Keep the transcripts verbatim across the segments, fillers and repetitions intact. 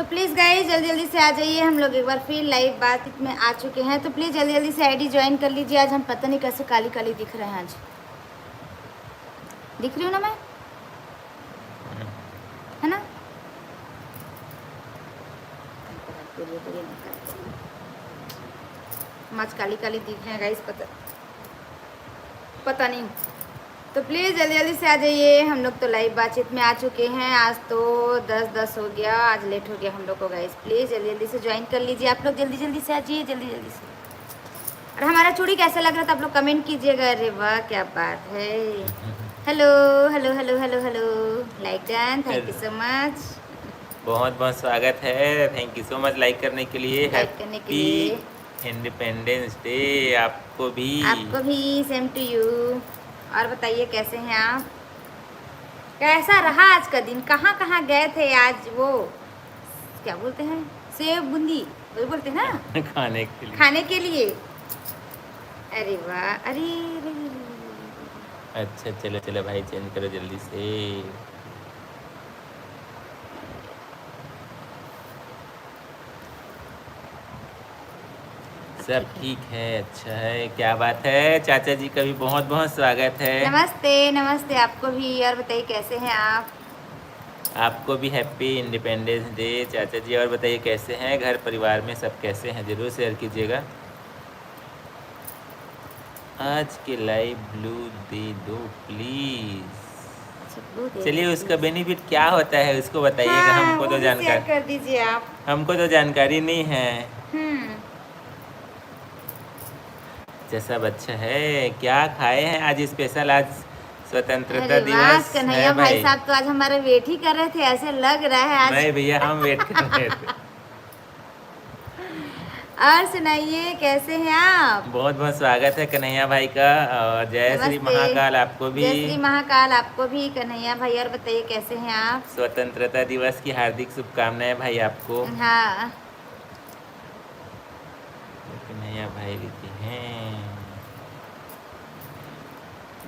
तो प्लीज गाइस, जल्दी जल्दी से आ जाइए, हम लोग एक बार फिर लाइव बातचीत में आ चुके हैं। तो प्लीज जल्दी जल्दी से आईडी ज्वाइन कर लीजिए। आज हम पता नहीं कैसे काली काली दिख रहे हैं, आज दिख रही हूँ ना मैं, है ना? हम आज काली काली दिख रहे हैं गाइस, पता पता नहीं। तो प्लीज जल्दी जल्दी से आ जाइए, हम लोग तो लाइव बातचीत में आ चुके हैं। आज तो दस दस हो गया, आज लेट हो गया हम लोग को गाइस। प्लीज जल्दी जल्दी से ज्वाइन कर लीजिए आप लोग, जल्दी जल्दी से आ जाइए, जल्दी जल्दी से। और हमारा चूड़ी कैसा लग रहा था आप लोग कमेंट कीजिएगा। अरे वाह, क्या बात है। Hello, hello, hello, hello, hello. Like done, thank you so मच। बहुत बहुत स्वागत है, thank you so much like करने के लिए। लाइक करने के लिए। इंडिपेंडेंस डे आपको भी। आपको भी, सेम टू यू। और बताइए, कैसे हैं आप? कैसा रहा आज का दिन? कहाँ कहाँ गए थे आज? वो क्या बोलते हैं, सेव बूंदी, वही बोलते हैं ना? खाने के लिए। खाने के लिए। अरे वाह, अरे, अरे, अरे, अरे। अच्छा, चलो चलो भाई, चेंज करो जल्दी से। सब ठीक है, अच्छा है, क्या बात है। चाचा जी का भी बहुत बहुत स्वागत है। नमस्ते, नमस्ते आपको भी। और बताइए, कैसे हैं आप? आपको भी हैप्पी इंडिपेंडेंस डे चाचा जी। और बताइए, कैसे हैं, घर परिवार में सब कैसे हैं, जरूर शेयर कीजिएगा। आज के लाइव ब्लू दे दो प्लीज। अच्छा, ब्लू दे चलिए, दो उसका प्लीज। बेनिफिट क्या होता है, उसको बताइएगा। हाँ, हमको वो तो भी शेयर जानकारी, कर दीजिए आप। हमको तो जानकारी नहीं है। हम्म। अच्छा, सब अच्छा है। क्या खाए हैं आज स्पेशल? आज स्वतंत्रता अरे वाह, दिवस कन्हैया है भाई भाई। साहब तो आज हमारा वेट ही कर रहे थे, ऐसे लग रहा है आज। नहीं भैया, हम वेट कर रहे थे। और सुनाइए, कैसे हैं आप? बहुत बहुत स्वागत है कन्हैया भाई का। और जय श्री नमस्ते। महाकाल आपको भी। जय श्री महाकाल आपको भी कन्हैया भाई। और बताइए, कैसे हैं आप? स्वतंत्रता दिवस की हार्दिक शुभकामनाएं भाई आपको। हाँ। कन्हैया भाई लिखे हैं,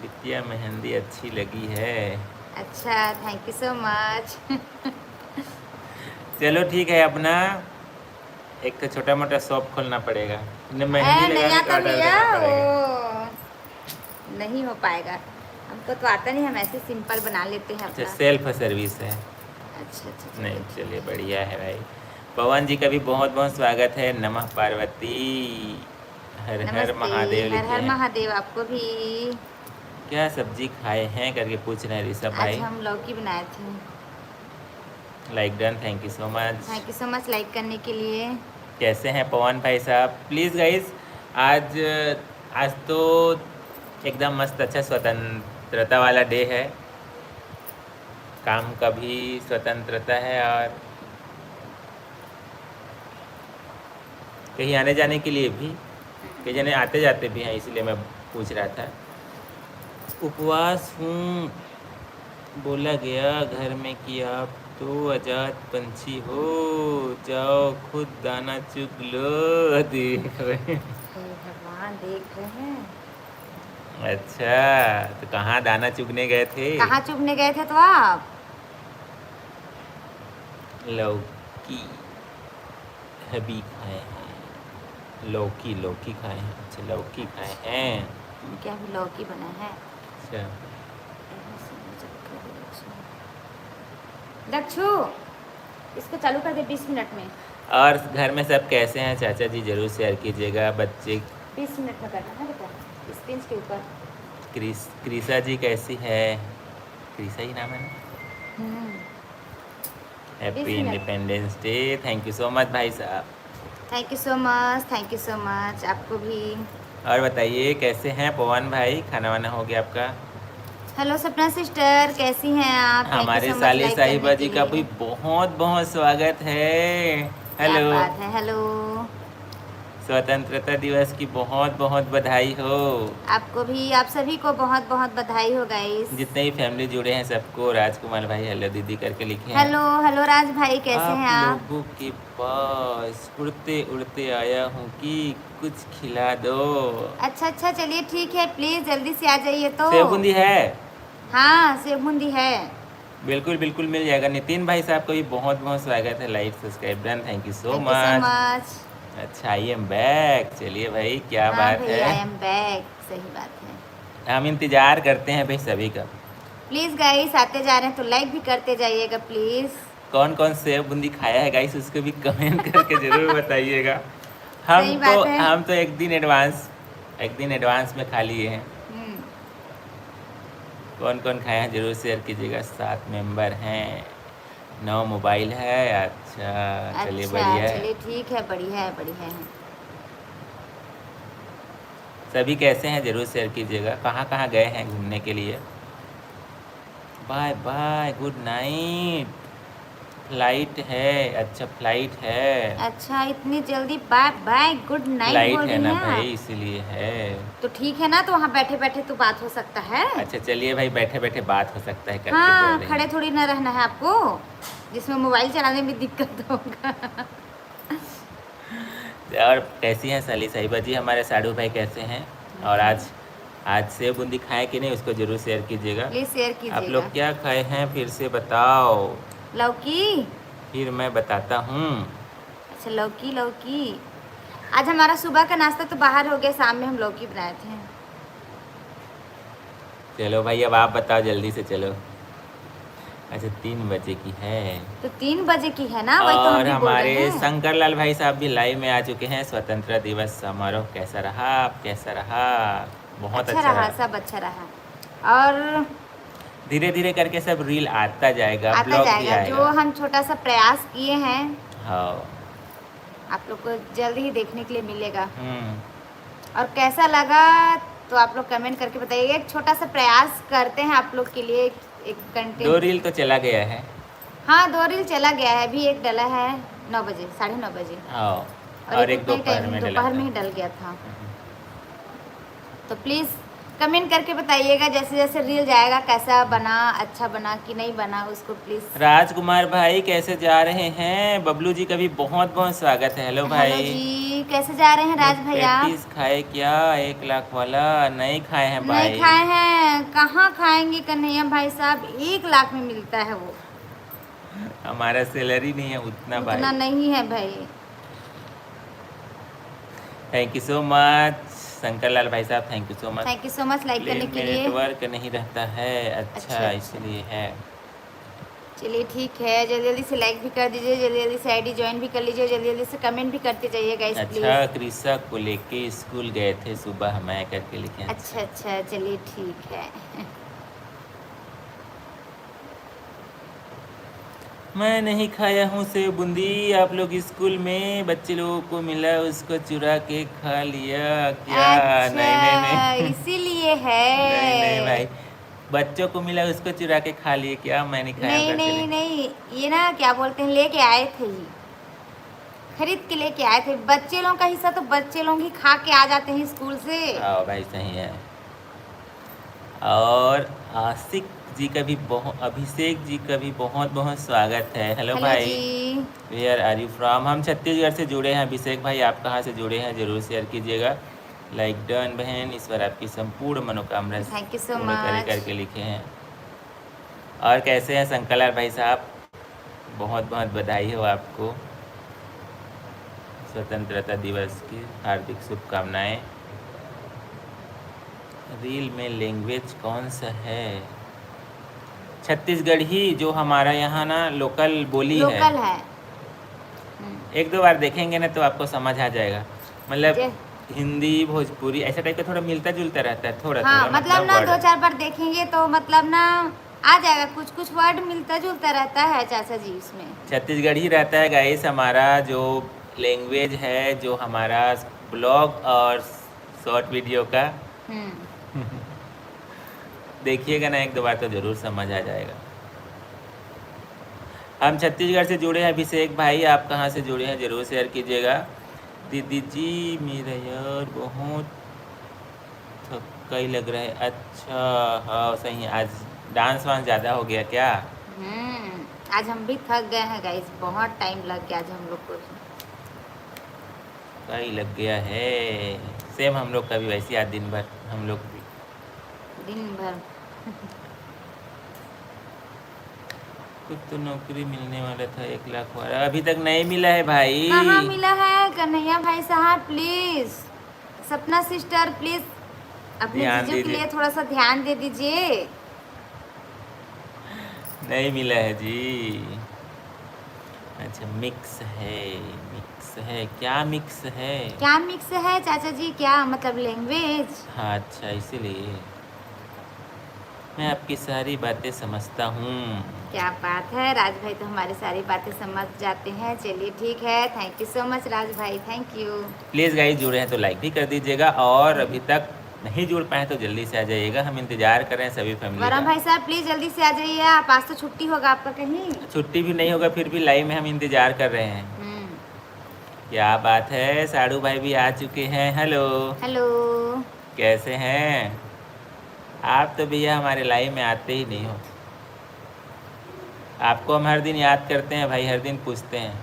बिटिया मेहंदी अच्छी लगी है। अच्छा, थैंक यू सो मच। चलो ठीक है, अपना एक तो छोटा मोटा शॉप खोलना पड़ेगा। ने मेहंदी ए, लगाने नहीं का आता ऑर्डर भैया, देना पड़ेगा। वो नहीं हो पाएगा, हमको तो आता नहीं, हम ऐसे सिंपल बना लेते हैं अच्छा, अपना। सेल्फ सर्विस है। अच्छा, अच्छा, चलिए, नहीं, ठीक चलिए, है। बढ़िया है भाई। पवन जी का भी बहुत बहुत स्वागत है। नमः पार्वती, हर हर नमस्ते, महादेव हर लिखे हर हैं। महादेव आपको भी। क्या सब्जी खाए हैं करके पूछ रहे हैं ऋषभ आज भाई। हम लौकी बनाए थे। Like done, thank you so much. Thank you so much like करने के लिए। कैसे हैं पवन भाई साहब? प्लीज गाइस, आज, आज तो एकदम मस्त अच्छा स्वतंत्रता वाला डे है, काम का भी स्वतंत्रता है और कहीं आने जाने के लिए भी, कहीं जाने आते जाते भी हैं, इसलिए मैं पूछ रहा था। उपवास हूँ, बोला गया घर में कि आप तो आजाद पंछी हो, जाओ खुद दाना चुग लो। देख रहे हैं। हे भगवान, देख रहे हैं। अच्छा, तो कहाँ दाना चुगने गए थे? कहाँ चुगने गए थे तो आप? लौकी हबी खाए हैं। लौकी, लौकी खाए हैं। अच्छा, लौकी खाए हैं। क्या अभी लौकी बना है? अच्छा। दक्षु, इसको चालू कर दे बीस मिनट में। और घर में सब कैसे हैं चाचा जी, जरूर शेयर कीजिएगा। बच्चे बीस मिनट में करना है बेटा, इस पिंच के ऊपर। क्रिस-, क्रिसा जी कैसी है? क्रिसा ही नाम है ना? हम्म। हैप्पी बीस minute. Independence day. Thank you so मच भाई साहब। Thank you so much, thank you so मच आपको भी। और बताइए, कैसे हैं पवन भाई, खाना वाना हो गया आपका? हेलो सपना सिस्टर, कैसी हैं आप? Thank you हमारे so much साली like साहिबा करने जी के का लिए। भी बहुत बहुत स्वागत है। क्या हेलो। बात है, हेलो। स्वतंत्रता दिवस की बहुत बहुत बधाई हो। आपको भी, आप सभी को बहुत बहुत बधाई हो गाइस। जितने भी फैमिली जुड़े हैं सबको, राजकुमार भाई हेलो दीदी करके लिखे हैं। हेलो, हेलो राज भाई, कैसे हैं आप? आप लोगों के पास उड़ते उड़ते आया हूँ कि कुछ खिला दो। अच्छा, अच्छा, चलिए ठीक है, प्लीज जल्दी से आ जाइए तो। सेव बूंदी है? हाँ, सेव बूंदी है। बिल्कुल, बिल्कुल मिल जाएगा। नितिन भाई साहब का भी बहुत बहुत स्वागत है, like subscribe done. Thank you so Thank you so much। much। अच्छा, I am back। चलिए भाई, क्या हाँ बात भाई, I है। am back। सही बात है। हम इंतजार करते हैं भाई सभी का। प्लीज गाइस, आते जा रहे हैं तो लाइक भी करते जाइएगा प्लीज। कौन कौन सेव बूंदी खाया है गाइस, उसको भी कमेंट करके जरूर बताइएगा। हम सही तो बात है। हम तो एक दिन एडवांस एक दिन एडवांस में खा लिए हैं। हम्म। कौन कौन खाए हैं जरूर शेयर कीजिएगा। सात मेंबर हैं, नौ मोबाइल है। अच्छा, चलिए, अच्छा, बढ़िया है। चलिए ठीक है, बढ़िया है, बढ़िया है। सभी कैसे हैं जरूर शेयर कीजिएगा। कहाँ कहाँ गए हैं घूमने के लिए? बाय बाय, गुड नाइट। फ्लाइट है। अच्छा, फ्लाइट है। अच्छा, इतनी जल्दी बाय बाय गुड नाइट फ्लाइट बोल है रही ना हैं आप? भाई, इसीलिए है। तो ठीक है ना, तो वहाँ बैठे बैठे तो बात हो सकता है। अच्छा, चलिए भाई, बैठे बैठे बात हो सकता है करके बोल हाँ, रही खड़े हैं। थोड़ी ना रहना है आपको, जिसमें मोबाइल चलाने में दिक्कत होगा। और कैसी हैं सली साहिबा जी? हमारे साढ़ू भाई कैसे हैं? और आज आज सेव बूंदी खाए कि नहीं, उसको जरूर शेयर कीजिएगा। प्लीज शेयर आप लोग कीजिएगा। क्या खाए हैं, फिर से बताओ, लौकी। फिर मैं बताता हूँ। अच्छा, लौकी, लौकी। आज हमारा सुबह का नाश्ता तो बाहर हो गया, शाम में हम लौकी बनाए थे। चलो भाई, अब आप बताओ जल्दी से, चलो। अच्छा, तीन बजे की है। तो तीन बजे की है ना, वही तो हम और भी बोल रहे हमारे हैं। शंकर लाल भाई साहब भी लाइव में आ चुके हैं। स्वतंत्रता दिवस समारोह कैसा रहा, आप कैसा रहा? बहुत अच्छा अच्छा रहा, रहा। सब अच्छा रहा। और धीरे धीरे करके सब रील आता जाएगा, आता ब्लॉग भी जाएगा, जो आएगा। हम छोटा सा प्रयास किए हैं, हाँ, आप लोग को जल्द ही देखने के लिए मिलेगा। हम्म। और कैसा लगा तो आप लोग कमेंट करके बताइएगा। एक छोटा सा प्रयास करते हैं आप लोग के लिए, एक दो कंटेंट। रील तो चला गया है। हाँ, दो रील चला गया है, अभी एक डला है नौ बजे, साढ़े नौ बजे। हाँ, और और एक एक उतना ही दोपहर टाइम में डला दोपहर में था। ही डल गया था। हम्म। तो प्लीज कमेंट करके बताइएगा, जैसे जैसे रील जाएगा, कैसा बना, अच्छा बना कि नहीं बना, उसको प्लीज। राजकुमार भाई कैसे जा रहे हैं? बबलू जी का भी बहुत बहुत स्वागत है। हेलो हेलो भाई। जी, कैसे जा रहे हैं राज भैया? पेटीज खाए क्या? एक लाख वाला नहीं खाए हैं भाई। नहीं खाए हैं, कहाँ खाएंगे कन्हैया भाई साहब, एक लाख में मिलता है वो। हमारा सैलरी नहीं है उतना उतना भाई। नहीं है भाई। Thank you so much Shankar Lal भाई साहब, thank you so much. Thank you so much like करने प्लेन के में लिए। नेटवर्क नहीं रहता है। अच्छा, अच्छा, अच्छा। इसलिए है। चलिए ठीक है, जल्दी जल्दी से लाइक भी कर दीजिए, जल्दी जल्दी से आईडी ज्वाइन भी कर लीजिए, जल्दी जल्दी से कमेंट भी करते जाइए गाइस अच्छा, प्लीज। कृषा को लेके स्कूल गए थे सुबह मैं करके लिखे हैं। अच्छा अच्छा, चलिए ठीक है। मैं नहीं खाया हूँ सेव बूंदी। आप लोग स्कूल में बच्चे लोगों को मिला, उसको चुरा के खा लिया क्या? अच्छा, नहीं, नहीं, नहीं। इसीलिए है। नहीं, नहीं भाई, बच्चों को मिला, उसको चुरा के खा लिए क्या? मैं नहीं खाया हूँ नहीं घर के नहीं लिए। नहीं, ये ना क्या बोलते हैं, लेके आए थे ही, खरीद के लेके आए थे। बच्चे लोगों का हिस्सा तो बच्चे लोग ही खा के आ जाते हैं स्कूल से। हाँ भाई, सही है। और आशिक जी का भी बहुत, अभिषेक जी का भी बहुत बहुत स्वागत है। हेलो हेलो भाई। जी। Where are you from? हम छत्तीसगढ़ से जुड़े हैं। अभिषेक भाई, आप कहाँ से जुड़े हैं, जरूर शेयर कीजिएगा। लाइक डन बहन, ईश्वर आपकी संपूर्ण मनोकामना Thank you so पूर्ण करे much। करके लिखे हैं। और कैसे हैं शंकर लाल भाई साहब? बहुत बहुत बधाई हो आपको स्वतंत्रता दिवस की हार्दिक शुभकामनाएं। रील में लैंग्वेज कौन सा है? छत्तीसगढ़ी, जो हमारा यहाँ ना लोकल बोली है। लोकल है। हम्म। एक दो बार देखेंगे ना तो आपको समझ आ जाएगा। मतलब जे- हिंदी, भोजपुरी ऐसा टाइप का थोड़ा मिलता जुलता रहता है, थोड़ा हाँ, थोड़ा, मतलब ना word। दो चार बार देखेंगे तो मतलब ना आ जाएगा, कुछ कुछ वर्ड मिलता जुलता रहता है चाचा जी इसमें। छत्तीसगढ़ी रहता है गाइस हमारा जो लैंग्वेज है, जो हमारा ब्लॉग और शॉर्ट वीडियो का। हम्म। देखिएगा ना एक दो बार तो जरूर समझ आ जाएगा। हम छत्तीसगढ़ से जुड़े हैं। अभिषेक भाई, आप कहाँ से जुड़े हैं, जरूर शेयर कीजिएगा। दीदी जी, मेरा यार बहुत थकाई लग रहा है। अच्छा, हाँ सही है, आज डांस वांस ज़्यादा हो गया क्या? हम्म। आज हम भी थक गए हैं गाइस, बहुत टाइम लग गया आज हम लोग को। थकाई लग गया है। सेम हम लोग का भी वैसे ही आज दिन भर हम लोग भी। दिन भर। कुछ तो नौकरी मिलने वाला था, एक लाख वाला, अभी तक नहीं मिला है भाई। कहाँ मिला है कन्हैया भाई साहब? प्लीज सपना सिस्टर, प्लीज अपने ध्यान जीजू के दीजिए। लिए थोड़ा सा ध्यान दे दीजिए। नहीं मिला है जी। अच्छा, मिक्स है, मिक्स है। क्या मिक्स है? क्या मिक्स है चाचा जी? क्या मतलब, लैंग्वेज? हाँ, अच्छा, इसीलिए मैं आपकी सारी बातें समझता हूँ। क्या बात है, राज भाई तो हमारी सारी बातें समझ जाते हैं। चलिए ठीक है, thank you so much राज भाई, thank you। प्लीज गाइस, जुड़े हैं तो लाइक भी कर दीजिएगा, और अभी तक नहीं जुड़ पाए तो जल्दी से आ जाइएगा, हम इंतजार कर रहे हैं सभी फैमिली वरुण का। भाई साहब, प्लीज जल्दी से आ जाइए आप। आज तो छुट्टी होगा आपका कहीं? छुट्टी भी नहीं होगा, फिर भी लाइव में हम इंतजार कर रहे हैं। हम्म। क्या बात है, साड़ू भाई भी आ चुके हैं। Hello, hello. कैसे हैं आप? तो भैया हमारे लाइव में आते ही नहीं हो। आपको हम हर दिन याद करते हैं भाई, हर दिन पूछते हैं।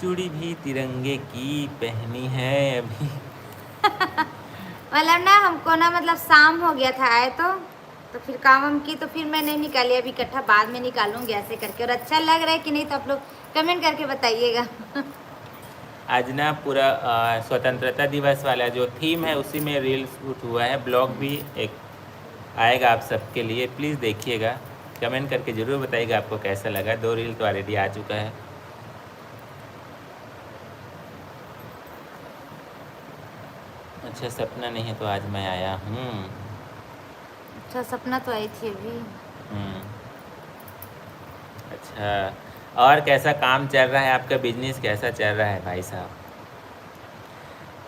चूड़ी भी तिरंगे की पहनी है अभी। मतलब ना, हमको ना, मतलब शाम हो गया था आए तो, तो फिर काम वाम की, तो फिर मैं नहीं निकाली, अभी इकट्ठा बाद में निकालूंगी ऐसे करके। और अच्छा लग रहा है कि नहीं, तो आप लोग कमेंट करके बताइएगा। आज ना पूरा अ, स्वतंत्रता दिवस वाला जो थीम है, उसी में रील शूट हुआ है। ब्लॉग भी एक आएगा आप सबके लिए, प्लीज देखिएगा। कमेंट करके जरूर बताइएगा आपको कैसा लगा। दो रील तो ऑलरेडी आ चुका है। अच्छा, सपना नहीं है तो आज मैं आया हूँ। अच्छा, सपना तो आई थी अभी। हम्म। अच्छा, और कैसा काम चल रहा है आपका? बिजनेस कैसा चल रहा है भाई साहब?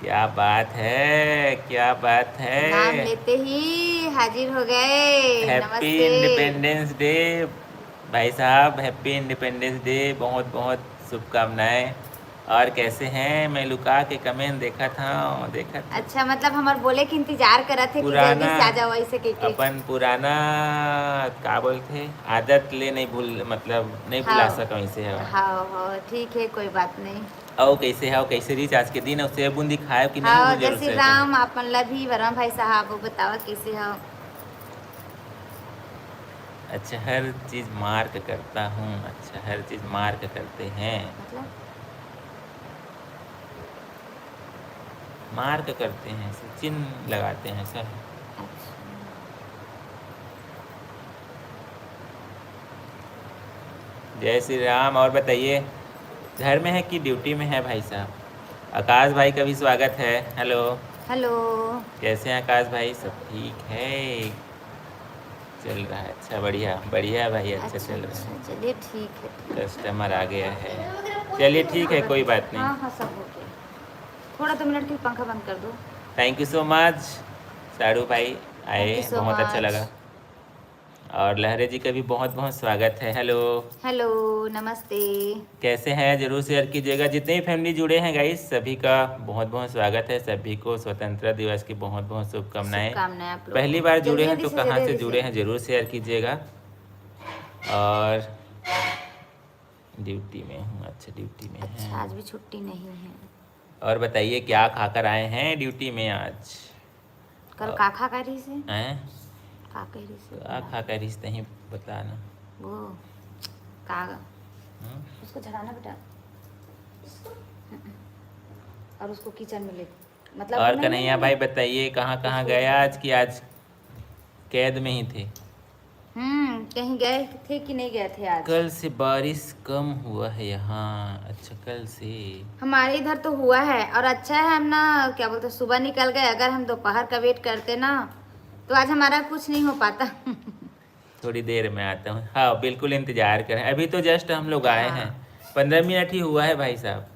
क्या बात है, क्या बात है। नाम लेते ही हाजिर हो गए। हैप्पी नमस्ते। इंडिपेंडेंस डे भाई साहब, हैप्पी इंडिपेंडेंस डे। बहुत बहुत शुभकामनाएं। और कैसे हैं? मैं लुका के कमेंट देखा था, देखा था। अच्छा, मतलब हमार बोले के इंतजार करत है कि पुराना जल्दी से आ जाओ, ऐसे कह के। अपन पुराना का बोलते हैं, आदत ले नहीं भूल, मतलब नहीं भुला हाँ। सका वैसे है। हाँ हाँ, ठीक है, कोई बात नहीं। आओ, कैसे हो? कैसे रही आज के दिन? और सेव बूंदी खाए कि नहीं? हाँ, वो जरूर जय श्री से राम। अपन ला भी वरुण भाई साहब वो बताओ कैसे हो? अच्छा, हर चीज मार्क करता हूँ। अच्छा, हर चीज मार्क करते हैं। मतलब मार्क करते हैं, ऐसे चिन्ह लगाते हैं सर। अच्छा। जय श्री राम। और बताइए, घर में है कि ड्यूटी में है भाई साहब? आकाश भाई का भी स्वागत है। Hello, hello. कैसे हैं आकाश भाई? सब ठीक है, चल रहा है। अच्छा, बढ़िया बढ़िया भाई, अच्छा अच्छा चल रहा है। अच्छा, चलिए ठीक है। कस्टमर आ गया है, चलिए ठीक है, कोई बात नहीं। हाँ हाँ, सब ओके। थोड़ा दो मिनट के लिए पंखा बंद कर दो। थैंक यू सो मच साड़ू भाई, आए, Thank you so बहुत अच्छा much। लगा। और लहरे जी का भी बहुत बहुत स्वागत है। हेलो, हेलो, नमस्ते। कैसे हैं? जरूर शेयर कीजिएगा। जितने भी फैमिली जुड़े हैं गाइस, सभी का बहुत बहुत स्वागत है। सभी को स्वतंत्रता दिवस की बहुत बहुत शुभकामनाएं। शुभकामनाएं आप लोग पहली को। बार जल्दी जुड़े हैं जल्दी तो से, कहाँ जल्दी से जल्दी जुड़े से। हैं, जरूर शेयर कीजिएगा। और ड्यूटी में हूँ। अच्छा, ड्यूटी में अच्छा, हैं। आज भी छुट्टी नहीं है। और बताइए, क्या खाकर आए हैं ड्यूटी में आज? कल का खा कर रही से? हैं? का कह रही से? का खा कर इस तहीं बताना। वो का हम्म? उसको झटाना बेटा। और उसको किचन में ले, मतलब और नहीं, कन्हैया नहीं, भाई, नहीं। बताइए, कहाँ कहाँ गए आज? कि आज कैद में ही थे? हम्म, कहीं गए थे कि नहीं गए थे आज? कल से बारिश कम हुआ है यहाँ। अच्छा, कल से। हमारे इधर तो हुआ है, और अच्छा है हम ना, क्या बोलते हैं, सुबह निकल गए। अगर हम दोपहर का वेट करते ना, तो आज हमारा कुछ नहीं हो पाता। थोड़ी देर में आता हूँ। हाँ, बिल्कुल इंतजार करें। अभी तो जस्ट हम लोग आए हाँ। हैं, पंद्रह मिनट ही हुआ है भाई साहब।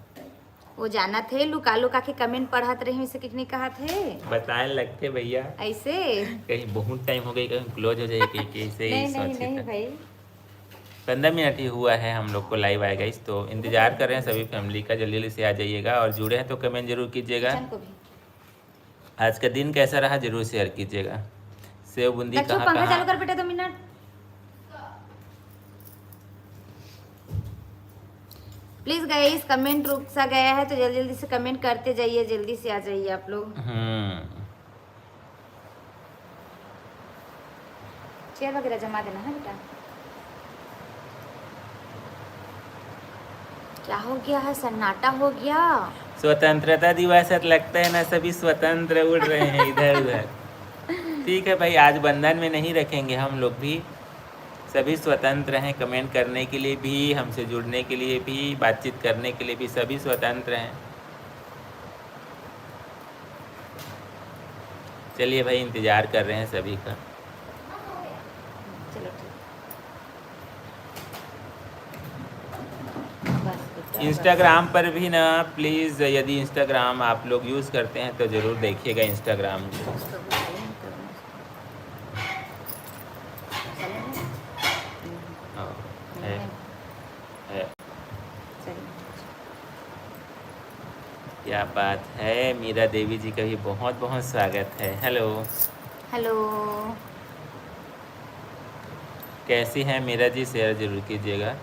वो जाना थे, लुका लुका के कमेंट पढ़त रहे, इसे कितने कहा थे बताए लगते भैया, ऐसे। कहीं बहुत टाइम हो गई, कहीं क्लोज हो जाए, कहीं कैसे ही नहीं नहीं सोचे नहीं था। भाई। पंद्रह मिनट ही हुआ है हम लोग को लाइव आए गाइस, तो इंतजार कर रहे हैं सभी फैमिली का, जल्दी जल्दी से आ जाइएगा। और जुड़े हैं तो कमेंट जरूर कीजिएगा। किचन को भी। आज का दिन कैसा रहा, जरूर शेयर कीजिएगा। सेव बूंदी दक्षू, कहाँ पंखा चालू कहाँ? कर बेटा, दो मिनट। प्लीज गाइस, कमेंट रुक सा गया है, तो जल्दी जल्दी से कमेंट करते जाइए, जल्दी से आ जाइए आप लोग। हम्म। वगैरह जमा देना है बेटा। क्या हो गया है, सन्नाटा हो गया? स्वतंत्रता दिवस है तो लगता है ना, सभी स्वतंत्र उड़ रहे हैं इधर उधर। ठीक है भाई, आज बंधन में नहीं रखेंगे हम लोग भी, सभी स्वतंत्र हैं कमेंट करने के लिए भी, हमसे जुड़ने के लिए भी, बातचीत करने के लिए भी, सभी स्वतंत्र हैं। चलिए भाई, इंतज़ार कर रहे हैं सभी का। चलो ठीक। इंस्टाग्राम पर भी ना प्लीज़, यदि इंस्टाग्राम आप लोग यूज़ करते हैं तो ज़रूर देखिएगा इंस्टाग्राम। हाँ, है। क्या बात है, मीरा देवी जी का भी बहुत बहुत स्वागत है। हेलो। हेलो। कैसी हैं मीरा जी, शेयर जरूर कीजिएगा।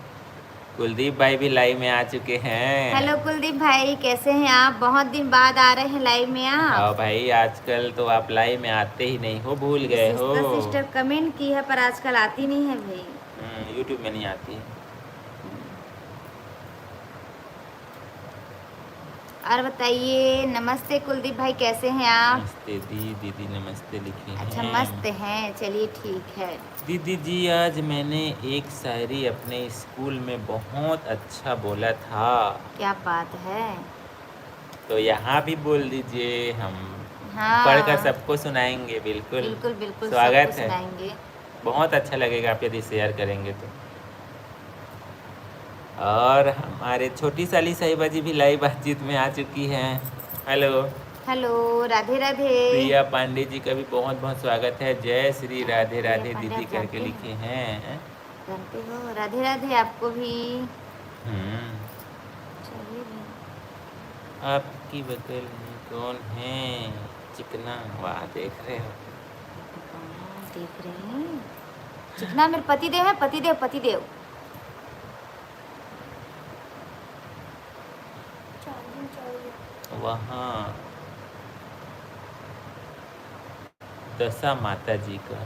कुलदीप भाई भी लाइव में आ चुके हैं। हेलो कुलदीप भाई, कैसे हैं आप? बहुत दिन बाद आ रहे हैं लाइव में आप। हाँ भाई, आजकल तो आप लाइव में आते ही नहीं हो, भूल गए हो। सिस्टर कमेंट की है पर आजकल आती नहीं है भाई। हम्म, यूट्यूब में नहीं आती है। और बताइए, नमस्ते कुलदीप भाई, कैसे हैं आप? नमस्ते दी, दीदी नमस्ते लिखे हैं। अच्छा, मस्त हैं, चलिए ठीक है। दीदी जी, आज मैंने एक शायरी अपने स्कूल में बहुत अच्छा बोला था। क्या बात है। तो यहाँ भी बोल दीजिए, हम हाँ। पढ़कर सबको सुनाएंगे। बिल्कुल, बिल्कुल, बिल्कुल, स्वागत है। सुनाएंगे। बहुत अच्छा लगेगा आप यदि शेयर करेंगे तो। और हमारे छोटी साली साहिबा जी भी लाइव बातचीत में आ चुकी हैं। हेलो। हेलो, राधे राधे। प्रिया पांडे जी का भी बहुत बहुत स्वागत है। जय श्री राधे राधे दीदी करके लिखे हैं। जानते हो, राधे राधे आपको भी। हम्म। चलिए भी। आपकी बगल में कौन है? चिकना, वाह, देख रहे हो। हाँ, देख रहे हैं। चिकना मेरे पति देव है, पति देव, पति देव। वहाँ दशा माता जी का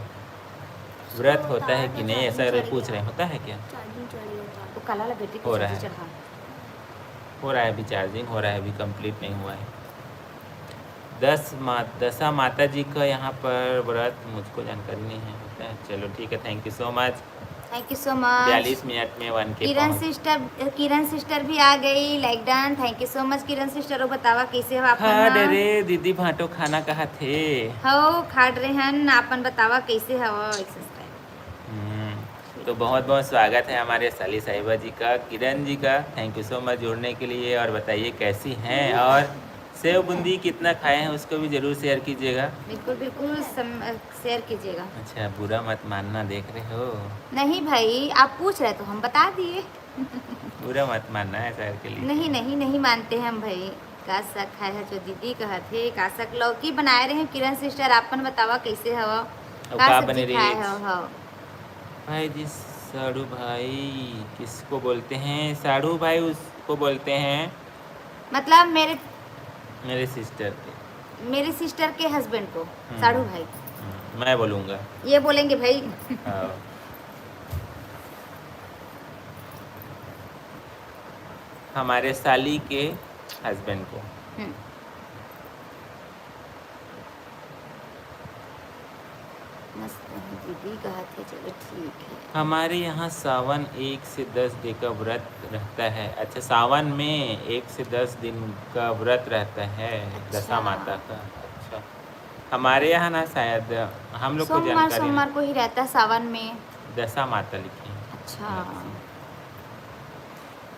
व्रत होता है कि नहीं, ऐसा अगर पूछ रहे हैं, होता है क्या? वो काला वाला बैटरी हो रहा है। हो रहा है, अभी चार्जिंग हो रहा है, अभी कंप्लीट नहीं हुआ है। दस मा-, दशा माता जी का यहाँ पर व्रत, मुझको जानकारी नहीं है, होता है। चलो ठीक है, thank you so much। Thank you so much। बयालीस मिनट में वन के किरण सिस्टर, किरण सिस्टर भी आ गई, like done. Thank you so much Kiran sister. वो बतावा कैसे हो आप? खाड रे दीदी भांटो खाना कहा थे। हो खाड रे हन, आपन बतावा कैसे हो? एक सब्सक्राइब। हम्म, तो बहुत बहुत स्वागत है हमारे साली साहिबा जी का, किरण जी का। Thank you so much जुड़ने के लिए। और बताइए कैसी हैं, और सेव बूंदी कितना खाए हैं उसको भी जरूर शेयर कीजिएगा। बिल्कुल बिल्कुल, शेयर कीजिएगा। अच्छा, बुरा मत मानना, देख रहे हो। नहीं भाई, आप पूछ रहे तो हम बता दिए। बुरा मत मानना है शेयर के लिए। नहीं नहीं, नहीं मानते हम भाई। का साग खाए है जो दीदी कहत हे, का साग? लौकी बनाए रहे किरण सिस्टर, आपन बतावा कैसे हवा? का सब्जी खाए हो? हाँ भाई जी, साड़ू भाई किसको बोलते हैं? साड़ू भाई उसको बोलते हैं, मतलब मेरे मेरे सिस्टर के। मेरे सिस्टर के हस्बैंड को। हम्म। साड़ू भाई। हम्म, मैं बोलूँगा। ये बोलेंगे भाई। हाँ। हमारे साली के हस्बैंड को। हम्म। मस्त है दीदी, कहा थे, चलो ठीक है। हमारे यहाँ सावन एक से दस दिन का व्रत रहता है। अच्छा, सावन में एक से दस दिन का व्रत रहता है। अच्छा। दशा माता का। अच्छा, हमारे यहाँ ना शायद, हम लोग को सोमवार, जानकारी नहीं। सोमवार को ही रहता है सावन में। दशा माता लिखी है। अच्छा।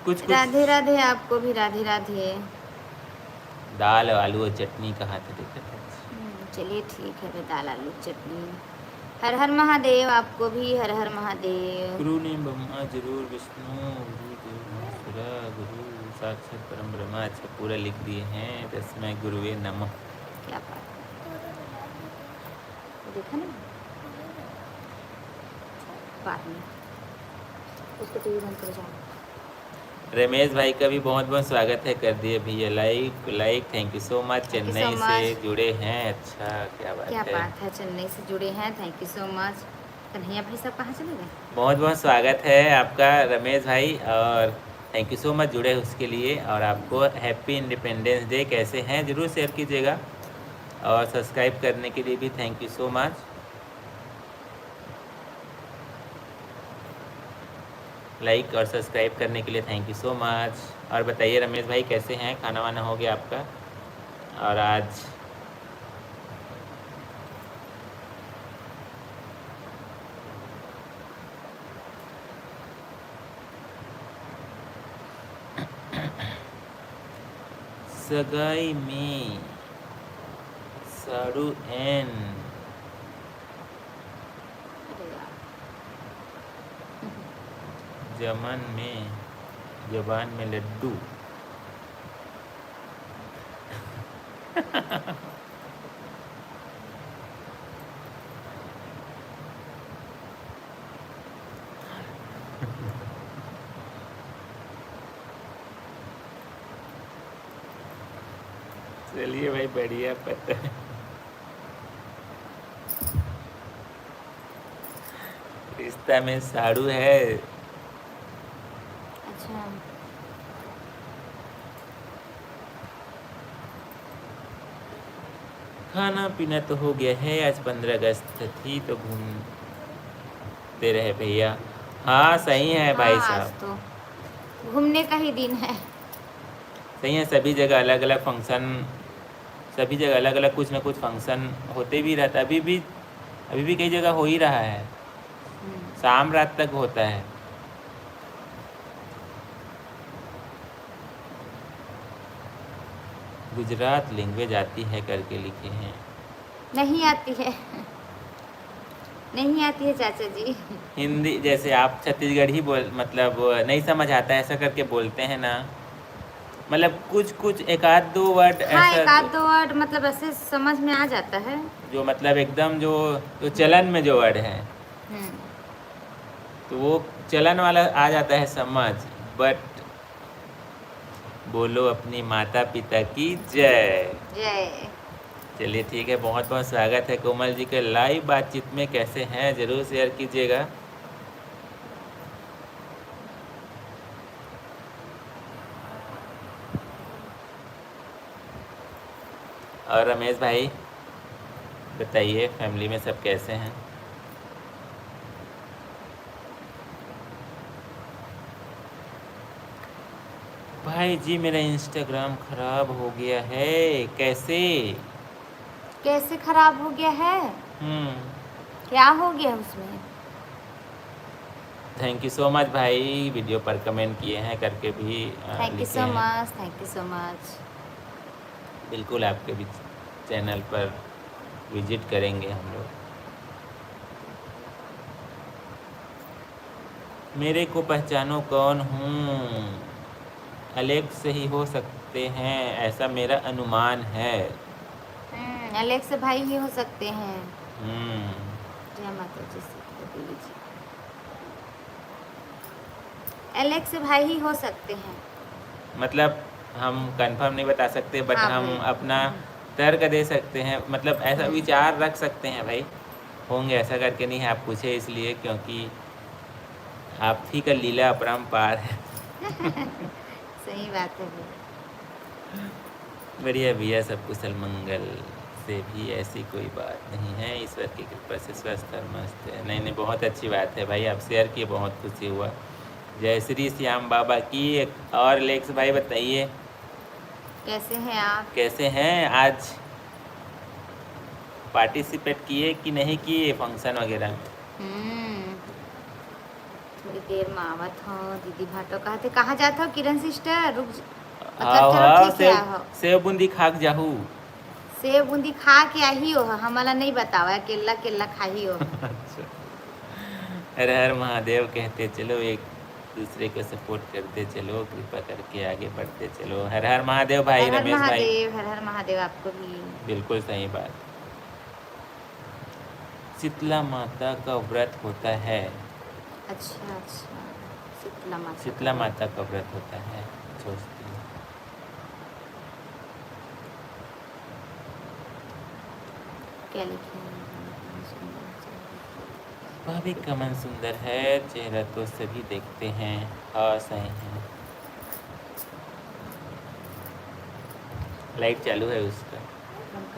कुछ, कुछ राधे राधे, आपको भी राधे राधे। दाल, आलू और चटनी कहा थे, देखा था। हम्म, चलिए ठीक है, दाल, आलू, चटनी। हर हर महादेव, आपको भी हर हर महादेव। गुरु ने ब्रह्मा जरूर, विष्णु, गुरु देव महेश्वरा, गुरु साक्षात परम ब्रह्मा। अच्छा, पूरा लिख दिए हैं, तस्मै गुरुवे नमः। क्या बात है। वो देखा ना, बाद में उसको टीवी बंद कर जाओ। रमेश भाई का भी बहुत बहुत स्वागत है, कर दिए भैया लाइक, लाइक। Thank you so much। Thank you so much। Chennai से जुड़े हैं। अच्छा, क्या बात है। क्या बात है, चेन्नई से जुड़े हैं। Thank you so much। Kanhaiya भाई साहब कहाँ चले गए? बहुत बहुत स्वागत है आपका रमेश भाई, और thank you so much जुड़े उसके लिए, और आपको happy Independence Day। कैसे हैं, ज़रूर शेयर कीजिएगा, और सब्सक्राइब करने के लिए भी thank you so much। लाइक और सब्सक्राइब करने के लिए thank you so much। और बताइए रमेश भाई, कैसे हैं, खाना वाना हो गया आपका? और आज सगाई में साड़ू एन जमन में जबान में लड्डू। चलिए भाई, बढ़िया पता है। रिश्ता में साड़ू है। अच्छा। खाना पीना तो हो गया है, आज पंद्रह अगस्त थी तो घूमते रहे भैया। हाँ, सही है भाई हाँ, साहब। आज तो घूमने का ही दिन है। सही है, सभी जगह अलग अलग फंक्शन, सभी जगह अलग अलग कुछ ना कुछ फंक्शन होते भी रहता है। अभी भी, अभी भी कई जगह हो ही रहा है। हम्म। शाम रात तक होता है। गुजरात लैंग्वेज आती है करके लिखे हैं। नहीं आती है। नहीं आती है चाचा जी। हिंदी जैसे आप छत्तीसगढ़ी बोल, मतलब, नहीं समझ आता है, ऐसा करके बोलते हैं ना। मतलब कुछ कुछ एक आध दो वर्ड हाँ, ऐसा एक आध दो वर्ड मतलब ऐसे समझ में आ जाता है। जो मतलब एकदम जो, जो चलन में जो वर्ड है, हम्म। तो वो चलन वाला आ जाता है समझ। बट बोलो अपनी माता पिता की जय। जय। चलिए ठीक है, बहुत बहुत स्वागत है कोमल जी के लाइव बातचीत में। कैसे हैं, ज़रूर शेयर कीजिएगा। और रमेश भाई बताइए, फैमिली में सब कैसे हैं? भाई जी, मेरा इंस्टाग्राम खराब हो गया है। कैसे? कैसे खराब हो गया है? हम्म। क्या हो गया उसमें? थैंक यू सो मच भाई, वीडियो पर कमेंट किए हैं करके भी, अ, thank you लिखे so हैं। Much, thank you so much। बिल्कुल, आपके भी चैनल पर विजिट करेंगे हम लोग। मेरे को पहचानो कौन हूँ, अलेक्स ही हो सकते हैं, ऐसा मेरा अनुमान है। हम्म, अलेक्स भाई ही हो सकते हैं। हम्म। जय माता जी, सीता देवी जी। अलेक्स भाई ही हो सकते हैं। मतलब हम कंफर्म नहीं बता सकते, बट हाँ, हम भाई। अपना हम्म। तर्क दे सकते हैं, मतलब ऐसा हम्म। विचार रख सकते हैं भाई, होंगे, ऐसा करके नहीं है। आप पूछे इसलिए क्योंकि आप ही का लीला अपरंपार है। सही बात है भैया। बढ़िया भैया, सब कुशल मंगल से भी ऐसी कोई बात नहीं है, ईश्वर की कृपा से स्वस्थ और मस्त है। नहीं, नहीं, बहुत अच्छी बात है भाई, आप शेयर किए, बहुत खुशी हुआ। जय श्री श्याम बाबा की। एक और लेक्स भाई बताइए, कैसे हैं आप? कैसे हैं? आज पार्टिसिपेट किए कि नहीं किए फंक्शन वगैरह में? हम्म, थोड़ी देर में आवत हो दीदी भाटो। कहते कहाँ जात हो किरण सिस्टर? रुक ज-, मतलब हाँ, चलो हाँ, ठीक है, सेव, हो। सेव बूंदी खा के जाहू। सेव बूंदी खा के आही हो, हमला नहीं बतावा, अकेला अकेला खाही हो। अच्छा। हर हर महादेव कहते चलो, एक दूसरे को सपोर्ट करते चलो, कृपा करके आगे बढ़ते चलो। हर हर महादेव भाई, हर हर रमेश भाई। महादेव, हर हर महादेव आपको भी। बिल्कुल सही बात। शीतला माता का व्रत होता है। अच्छा, अच्छा, शीतला माता शीतला का। माता का व्रत होता है, सोचती हूँ। क्या लिखे हैं? भाभी का मन सुंदर है, चेहरा तो सभी देखते हैं। हाँ, सही है। लाइट चालू है उसका,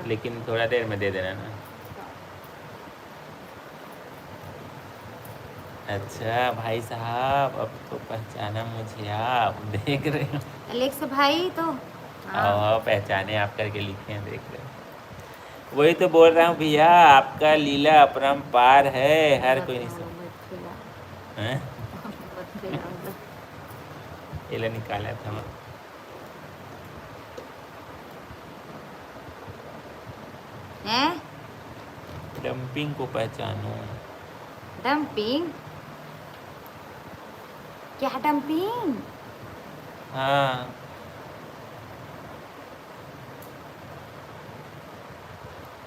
लेकिन थोड़ा देर में दे देना ना। अच्छा भाई साहब, अब तो पहचाना मुझे आप, देख रहे हो। एलेक्स भाई तो, हाँ। आओ, आओ, पहचाने आप करके लिखे हैं, देख रहे हो। वही तो बोल रहा हूँ भैया, आपका लीला अपरंपार है, हर कोई नहीं समझ। हैं? ये ले निकाला था मैं। हैं? डंपिंग को पहचानो। डंपिंग? क्या डंपिंग? हाँ।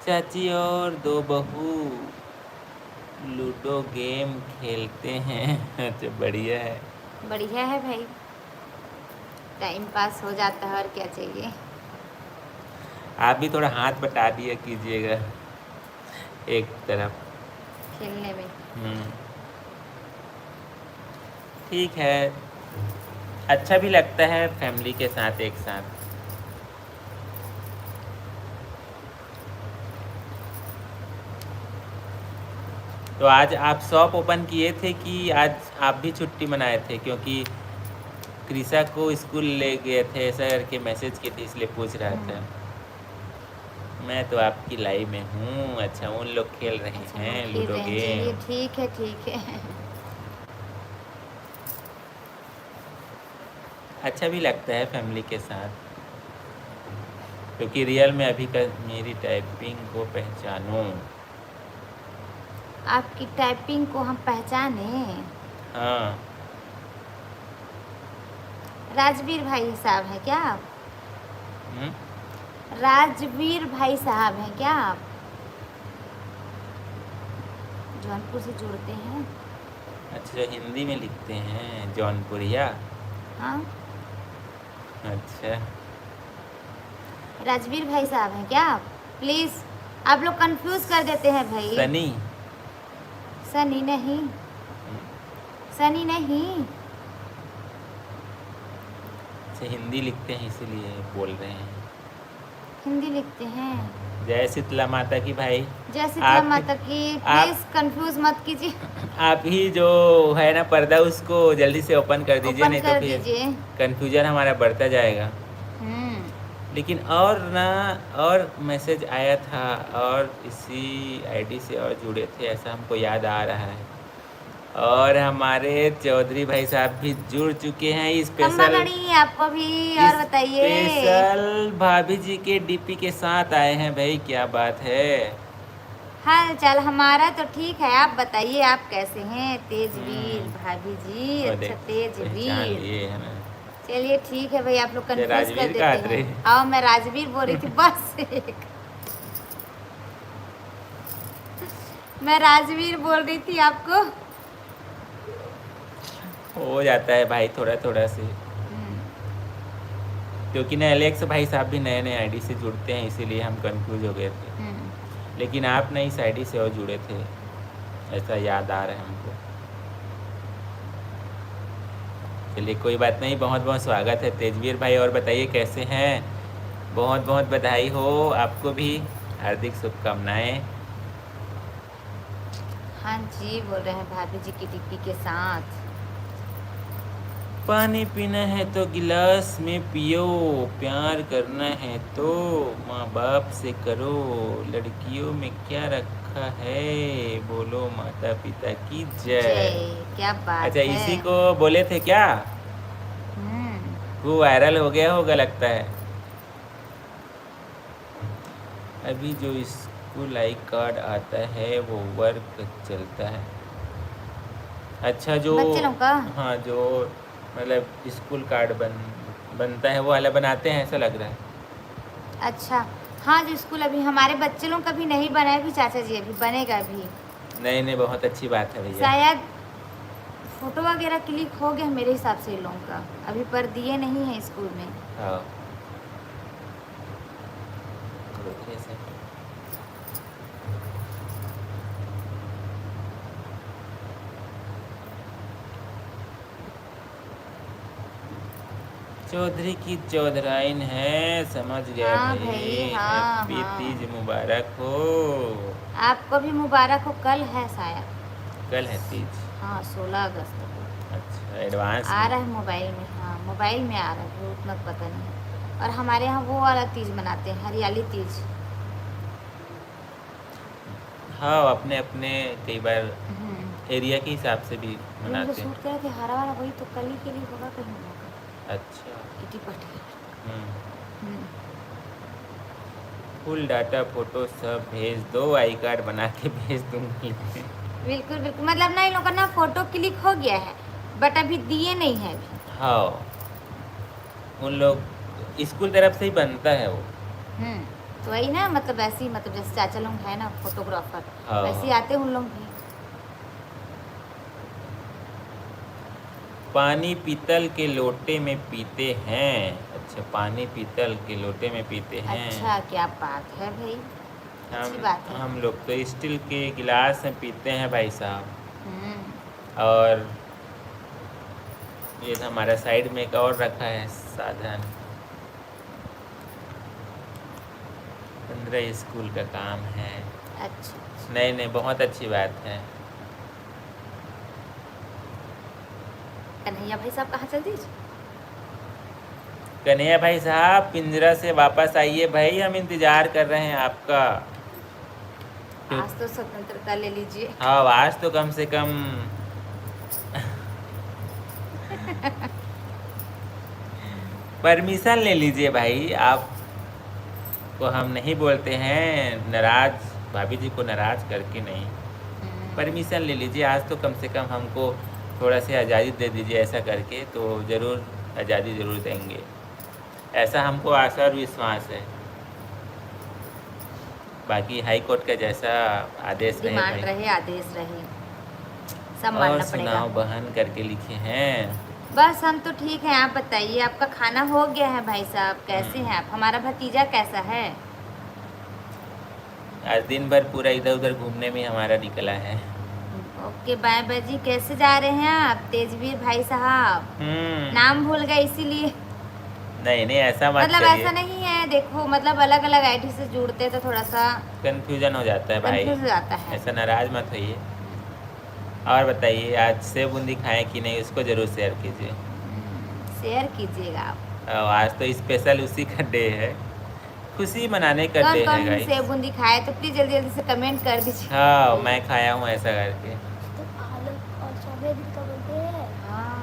चाची और दो बहू लूडो गेम खेलते हैं। अच्छा, बढ़िया है। बढ़िया है भाई, टाइम पास हो जाता है, और क्या चाहिए। आप भी थोड़ा हाथ बटा दिया कीजिएगा एक तरफ। खेलने में। हम्म, ठीक है, अच्छा भी लगता है फैमिली के साथ एक साथ। तो आज आप शॉप ओपन किए थे कि आज आप भी छुट्टी मनाए थे? क्योंकि क्रिसा को स्कूल ले गए थे, ऐसा करके मैसेज किए थे, इसलिए पूछ रहा था। मैं तो आपकी लाइव में हूँ। अच्छा, उन लोग खेल रहे अच्छा, हैं लोग खेल लूडो रहे हैं। चलिए, गेम। ठीक है, ठीक है। अच्छा भी लगता है फैमिली के साथ, क्योंकि रियल में अभी का मेरी टाइपिंग को पहचानो। आपकी टाइपिंग को हम पहचाने। हाँ। राजवीर भाई साहब हैं क्या आप? हम्म? राजवीर भाई साहब हैं क्या आप? जौनपुर से जुड़ते हैं। अच्छा, हिंदी में लिखते हैं जौनपुरिया। हाँ। अच्छा। राजवीर भाई साहब हैं क्या आप? प्लीज, आप लोग कंफ्यूज कर देते हैं भाई। सनी। सनी नहीं, सनी नहीं। अच्छा, हिंदी लिखते हैं इसीलिए बोल रहे हैं। हिंदी लिखते हैं। जय शीतला माता की भाई। जय शीतला आप- माता की। आप- प्लीज कंफ्यूज मत कीजिए। आप ही जो है ना पर्दा, उसको जल्दी से ओपन कर दीजिए, ओपन नहीं तो कर फिर दीजिए। कन्फ्यूजन हमारा बढ़ता जाएगा। हम्म। लेकिन और ना, और मैसेज आया था और इसी आईडी से और जुड़े थे, ऐसा हमको याद आ रहा है। और हमारे चौधरी भाई साहब भी जुड़ चुके हैं। स्पेशल खम्बागणी आपको भी। और बताइए। स्पेशल भाभी जी के डीपी के साथ आए हैं भाई, क्या बात है। हाल चाल हमारा तो ठीक है, आप बताइए, आप कैसे हैं तेजवीर? हम्म। भाभी जी, वो अच्छा देख, पहचान तेजवीर। लिए है ना। चलिए ठीक है भाई, आप लोग ये कंफ्यूज कर राजवीर देते का हाथ रे। हैं। आओ, मैं राजवीर बोल रही थी बस। मैं राजवीर बोल रही थी आपको। हो जाता है भाई, थोड़ा थोड़ा से, हम्म, क्योंकि ना एलेक्स भाई साहब भी नए नए आईडी से जुड़ते हैं, इसीलिए हम कंफ्यूज हो गए थे। हम्म। लेकिन आप ना इस आईडी से और जुड़े थे, ऐसा याद आ रहा है हमको। चलिए, कोई बात नहीं, बहुत बहुत स्वागत है तेजवीर भाई। और बताइए, कैसे हैं? बहुत बहुत बधाई हो आपको भी, हार्दिक शुभकामनाएं। हाँ जी, बोल रहे हैं भाभी जी की डीपी के साथ। पानी पीना है तो गिलास में पियो, प्यार करना है तो माँ बाप से करो, लड़कियों में क्या रखा है, बोलो माता पिता की जय। जय, क्या बात अच्छा, है। इसी को बोले थे क्या? हम्म। वो वायरल हो गया होगा लगता है। अभी जो स्कूल आई कार्ड आता है वो वर्क चलता है। अच्छा, जो बच्चे लोग का? हाँ, जो मतलब स्कूल कार्ड बन बनता है, वो वाला बनाते हैं, ऐसा लग रहा है। अच्छा, हाँ, जो स्कूल अभी हमारे बच्चे लोग का भी नहीं बना है अभी चाचा जी, अभी बनेगा अभी। नहीं नहीं, बहुत अच्छी बात है भैया। शायद फोटो वगैरह क्लिक हो गया मेरे हिसाब से इन लोगों का अभी, पर दिए नहीं है स्कूल में। हाँ। चौधरी की चौधराइन है, समझ गया हाँ भाई। भाई, हाँ, Happy हाँ। तीज मुबारक हो। आपको भी मुबारक हो, कल है शायद। कल है तीज? हाँ, सोलह अगस्त को। अच्छा, advance आ में। रहा है मोबाइल में, हाँ, मोबाइल में आ रहा है, वो उतना पता नहीं। और हमारे यहाँ वो वाला तीज मनाते हैं, हरियाली तीज। हाँ, अपने, अपने कई बार हम्म। area के हिसाब से भी वो जो मनाते हैं। शूट करे थे हरा वाला, वही तो कल ही के लिए होगा कहीं ना कहीं। अच्छा। इटी पट गया। हम्म। हम्म। Full data, photo सब भेज दो, आई कार्ड बना के भेज दूंगी। बिल्कुल, बिल्कुल। मतलब ना, इन लोगों का ना फोटो क्लिक हो गया है, but अभी दिए नहीं है अभी। हाँ, उन लोग स्कूल तरफ से ही बनता है वो। हम्म, तो वही ना, मतलब ऐसे ही, मतलब जैसे चाचा लोग हैं ना फोटोग्राफर, हाँ, वैसे ही हाँ। आते हैं उन लोग भी। पानी पीतल के लोटे में पीते हैं। अच्छा, पानी पीतल के लोटे में पीते हैं। अच्छा, क्या बात है भाई, अच्छी हम, बात है। हम लोग तो स्टील के गिलास में पीते हैं भाई साहब। हम्म। और ये हमारा साइड में एक और रखा है साधन। पंद्रह स्कूल का काम है। अच्छा। नहीं, नहीं, बहुत अच्छी बात है। कन्हैया भाई साहब कहाँ चल दिए? कन्हैया भाई साहब, पिंजरा से वापस आइए भाई, हम इंतजार कर रहे हैं आपका। आज तो स्वतंत्रता ले लीजिए। हाँ, आज तो कम से कम परमिशन ले लीजिए भाई, आपको हम नहीं बोलते हैं नाराज, भाभी जी को नाराज करके नहीं। हम्म। परमिशन ले लीजिए, आज तो कम से कम हमको थोड़ा सी आज़ादी दे दीजिए, ऐसा करके तो ज़रूर आज़ादी ज़रूर देंगे, ऐसा हमको आशा और विश्वास है। बाकी हाई कोर्ट का जैसा आदेश रहे डिमांड भाई। रहे, आदेश रहे, सब और मानना पड़ेगा। सुनाओ बहन करके लिखे हैं। बस हम तो ठीक हैं, आप बताइए, आपका खाना हो गया है भाई साहब, कैसे हम्म। हैं आप? हमारा भतीजा कैसा है? आज दिन भर पूरा इधर उधर घूमने में हमारा निकला है। ओके, बाय बाय जी। कैसे जा रहे हैं आप, तेजवीर भाई साहब? हम्म। नाम भूल गए इसीलिए। नहीं, नहीं, ऐसा मत मतलब, करिए। ऐसा नहीं है, देखो, मतलब, अलग-अलग आईडी से जुड़ते हैं तो थोड़ा सा कंफ्यूजन हो जाता है भाई। कंफ्यूज हो जाता है। ऐसा नाराज मत होइए। और बताइए, आज सेव बूंदी खाएं कि नहीं, उसको जरूर शेयर कीजिए। हम्म, शेयर कीजिएगा आप। और आज तो स्पेशल उसी का डे है, खुशी मनाने का कौन डे है कौन गाइस। सेव बूंदी खाए तो प्लीज जल्दी जल्दी से कमेंट कर दीजिए। हाँ, मैं खाया हूँ ऐसा करके। तो आलू और स्ट्रॉबेरी का बर्थडे है। हाँ।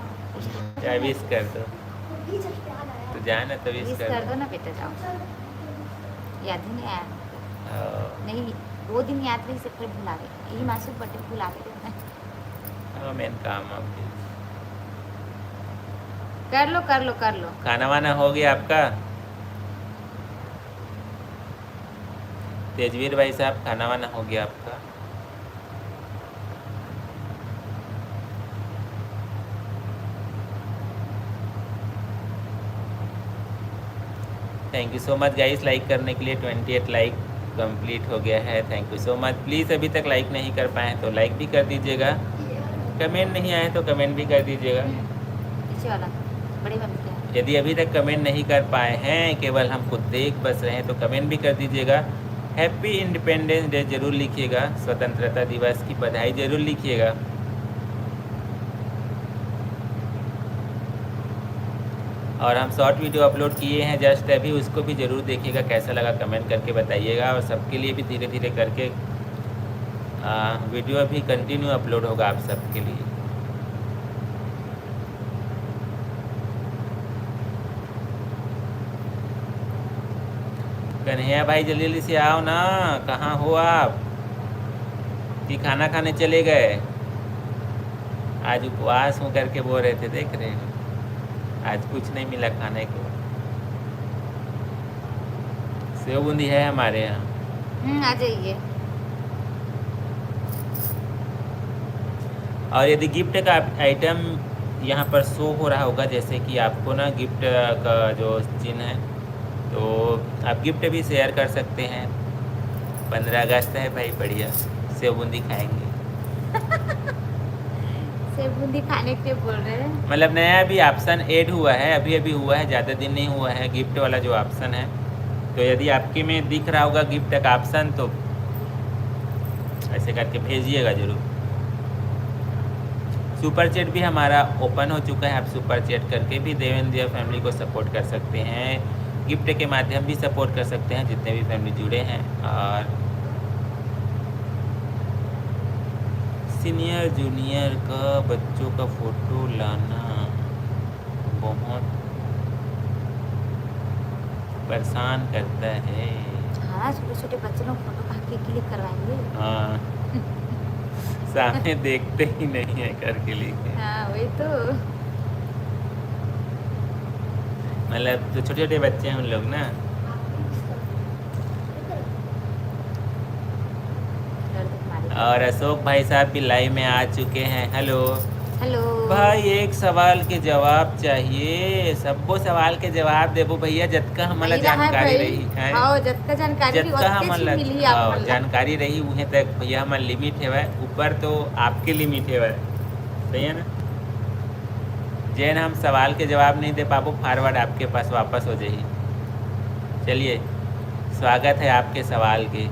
क्या विश कर दो। तो जाना तो विश विश कर कर दो। दो ना बेटा, जाओ। याद ही नहीं आया। हाँ। नहीं, दो दिन याद रही, से फिर भुला गए। यही मासूम बर्थडे भुला गए। हाँ, मेन काम आप कर लो, कर लो, कर लो। खाना वाना हो गया आपका? तेजवीर भाई साहब, खाना वाना हो गया आपका? Thank you so much guys, लाइक करने के लिए। ट्वेंटी एट लाइक कंप्लीट हो गया है। Thank you so much। Please, अभी तक लाइक नहीं कर पाए हैं तो लाइक भी कर दीजिएगा, कमेंट नहीं आए तो कमेंट भी कर दीजिएगा। पीछे वाला, बड़े वाले क्या है? यदि अभी तक कमेंट नहीं कर पाए हैं, केवल हमको देख बस रहे हैं, तो कमेंट भी कर दीजिएगा। हैप्पी इंडिपेंडेंस डे जरूर लिखिएगा, स्वतंत्रता दिवस की बधाई जरूर लिखिएगा। और हम शॉर्ट वीडियो अपलोड किए हैं जस्ट अभी, उसको भी ज़रूर देखिएगा, कैसा लगा कमेंट करके बताइएगा। और सबके लिए भी धीरे धीरे करके, आ, वीडियो भी कंटिन्यू अपलोड होगा आप सबके लिए। कन्हैया भाई, जल्दी जल्दी से आओ ना, कहाँ हो आप? कि खाना खाने चले गए? आज उपवास हूँ करके बोल रहे थे, देख रहे हो, आज कुछ नहीं मिला खाने को। सेव बूंदी है हमारे यहाँ। हम्म, आ जाइए। और यदि गिफ्ट का आइटम यहाँ पर शो हो रहा होगा, जैसे कि आपको ना गिफ्ट का जो चिन्ह है, तो आप गिफ्ट भी शेयर कर सकते हैं। पंद्रह अगस्त है भाई, बढ़िया सेव बूंदी खाएंगे। सेव बूंदी खाने के लिए बोल रहे हैं। मतलब नया भी ऑप्शन ऐड हुआ है, अभी अभी हुआ है, ज़्यादा दिन नहीं हुआ है, गिफ्ट वाला जो ऑप्शन है। तो यदि आपके में दिख रहा होगा गिफ्ट का ऑप्शन तो ऐसे करके भेजिएगा ज़रूर। सुपर चैट भी हमारा ओपन हो चुका है, आप सुपर चैट करके भी देवेंद्र फैमिली को सपोर्ट कर सकते हैं, गिफ्ट के माध्यम भी सपोर्ट कर सकते हैं जितने भी फैमिली जुड़े हैं। और सीनियर जूनियर का बच्चों का फोटो लाना बहुत परेशान करता है। हाँ, छोटे छोटे बच्चे लोग फोटो कहाँ के क्लिक करवाएंगे? हाँ। सामने देखते ही नहीं है करके लिखे। हाँ, वही तो। मतलब तो छोटे छोटे बच्चे हैं उन लोग ना। और अशोक भाई साहब भी लाइव में आ चुके हैं। हेलो। हेलो। भाई, एक सवाल के जवाब चाहिए। सब्बो सवाल के जवाब देबो भैया, जतका हमन ला जानकारी रही है। हाँ, जतका जानकारी रही, जतका हमन ला मिलही आप मन ला। जानकारी रही, उहें तक भैया हमर लिमिट हेवय, ऊपर तो आपके लिमिट हेवय, सही है ना? जेन हम सवाल के जवाब नहीं दे पाबो, फॉरवर्ड आपके पास वापस हो जाही। चलिए, स्वागत है आपके सवाल के।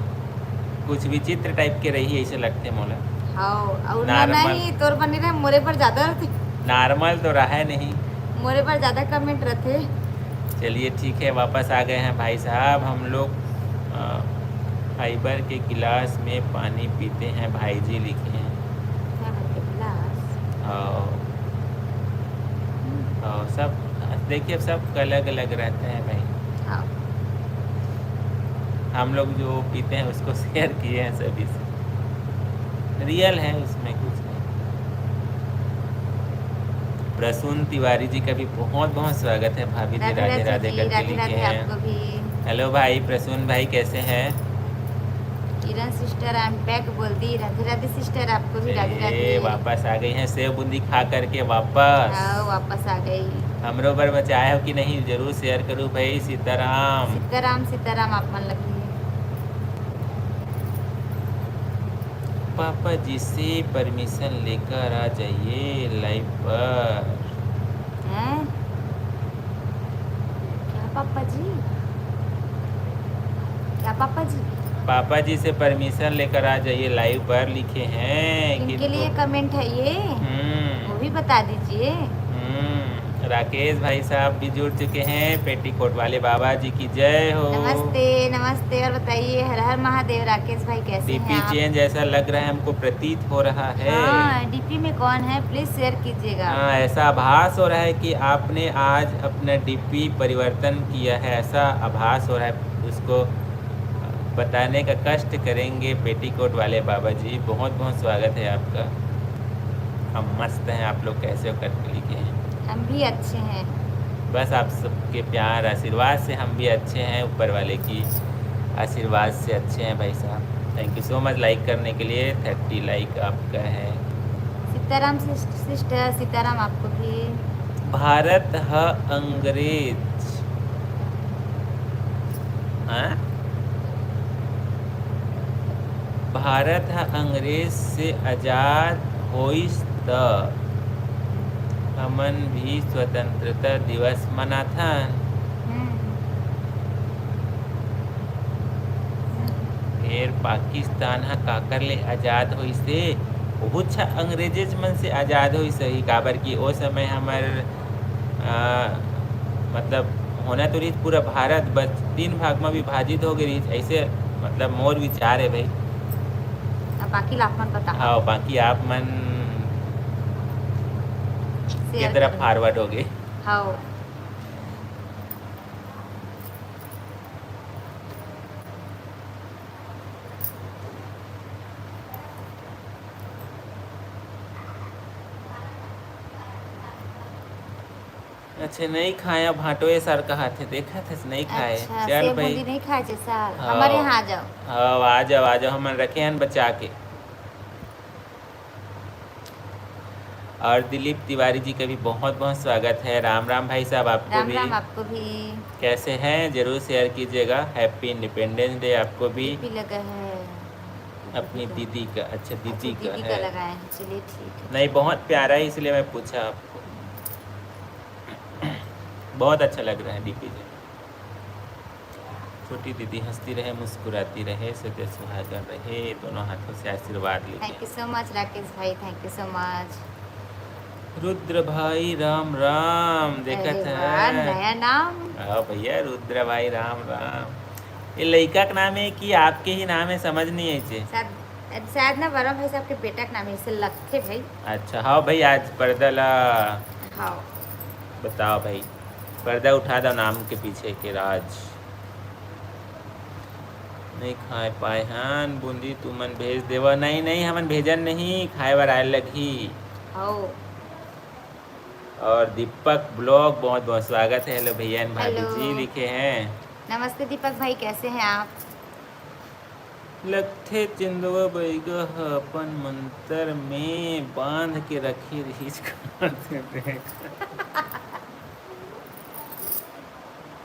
कुछ विचित्र टाइप के रही, ऐसे लगते मोला। हाँ, और ना normal। नहीं, तोर बने रहे, मोरे पर ज्यादा रहते। नॉर्मल तो रहा है नहीं। मोरे पर ज्यादा कमेंट रहते। चलिए ठीक है, वापस आ गए हैं भाई साहब हम लोग। अ, फाइबर के गिलास में पानी पीते हैं भाई जी लिखे हैं। फाइबर के गिलास। और, और सब देखिए, सबका अलग अलग रहता है भाई। हाँ। हम लोग जो पीते हैं उसको शेयर किए हैं सभी से। रियल है, उसमें कुछ नहीं। प्रसून तिवारी जी का भी बहुत बहुत स्वागत है भाभी जी। राधे राधे करके लिखे हैं। आपको भी। हेलो भाई प्रसून भाई, कैसे हैं? किरण सिस्टर, आई एम बैक बोल दी। राधे राधे सिस्टर, आपको भी राधे राधे। वापस आ गई हैं सेव बूंदी खा करके वापस। हाँ, वापस आ गई। हमरो बर बचाए हो कि नहीं, जरूर शेयर करू भाई। सीताराम। सीताराम, सीताराम आप मन लगी। पापा जी से परमिशन लेकर आ जाइए लाइव पर। हैं? क्या पापा जी? क्या पापा जी? पापा जी से परमिशन लेकर आ जाइए लाइव पर लिखे हैं। इनके लिए कमेंट है ये? हम्म। वो भी बता दीजिए। हम्म। राकेश भाई साहब भी जुड़ चुके हैं। पेटीकोट वाले बाबा जी की जय हो। नमस्ते, नमस्ते। और बताइए, हर हर महादेव। राकेश भाई कैसे हैं आप? डीपी चेंज ऐसा लग रहा है हमको, प्रतीत हो रहा है। हाँ, डीपी में कौन है, प्लीज शेयर कीजिएगा। हाँ, ऐसा आभास हो रहा है कि आपने आज अपना डीपी परिवर्तन किया है, ऐसा आभास हो रहा है। उसको बताने का कष्ट करेंगे पेटीकोट वाले बाबा जी। बहुत बहुत स्वागत है आपका। हम मस्त हैं, आप लोग कैसे हो करके लिखे हैं। हम भी अच्छे हैं। बस आप सबके प्यार आशीर्वाद से हम भी अच्छे हैं, ऊपर वाले की आशीर्वाद से अच्छे हैं भाई साहब। Thank you so much like करने के लिए। थर्टी लाइक आपका है। सीताराम सिस-, सिस्टर, सीताराम आपको भी। भारत ह अंग्रेज, हाँ? भारत ह अंग्रेज से आजाद होइस त हमन भी स्वतंत्रता दिवस मनाथन। हम्म। फेर पाकिस्तान ह काकर ले आजाद होइस हे? बहुत अच्छा अंग्रेजेज मन से आजाद होइस होही, काबर कि ओ समय हमर, अ, मतलब होना तो रहिस पूरा भारत, बस तीन भाग म विभाजित हो गे रहिस, ऐसे मतलब मोर विचार है भाई। अब बाकी ला आप मन बताओ। हाँ, बाकी आप मन के तरफ फॉरवर्ड हो गए। हाँ। अच्छा, नहीं खाया, भांटो ये सर कहा थे, देखा थे, नहीं खाए। अच्छा, चल सेव भाई। बूंदी नहीं खाए थे सर, हाँ। हमारे यहाँ आ जाओ। हाँ, आ जाओ, आ जाओ, हमन रखे हैं बचा के। और दिलीप तिवारी जी का भी बहुत बहुत स्वागत है। राम राम भाई साहब, आपको राम भी। राम आपको भी। कैसे हैं, जरूर शेयर कीजिएगा। हैप्पी इंडिपेंडेंस डे आपको भी। डीपी लगा है। अपनी दीदी का। अच्छा, दीदी अच्छा, का दीदी का है। लगाए हैं, चलिए ठीक है। नहीं, बहुत प्यारा है, इसलिए मैं पूछा आपको। बहुत अच्छा लग रहा है डीपी से। छोटी दीदी हंसती रहे, मुस्कुराती रहे, सदा सुहागन रहे, दोनों हाथों से आशीर्वाद लेके। Thank you so much Rakesh भाई, thank you so much। Rudra भाई राम राम। देखत अरे है। वाह, नया नाम। हाँ भैया, रुद्र भाई राम राम। ये लड़का का नाम है कि आपके ही नाम है, समझ नहीं है जे। शायद शायद ना वर्मा भाई साहब के बेटा के नाम है, इसे लगथे भाई। अच्छा, हाँ भाई, आज पर्दा ला हाँ। बताओ भाई, पर्दा उठा दो नाम के पीछे के राज। नहीं खाए पाए हन बूंदी, तुमन भेज देवा। नहीं, नहीं, हमन भेजन नहीं, खाए बर आए लगही। हाँ। और दीपक ब्लॉग, बहुत बहुत स्वागत है। हेलो भैया एंड भाभी हेलो। जी लिखे हैं। नमस्ते दीपक भाई, कैसे हैं आप? लगथे चंदवा बैगा ह अपन मंतर में बांध के रखे रहिस।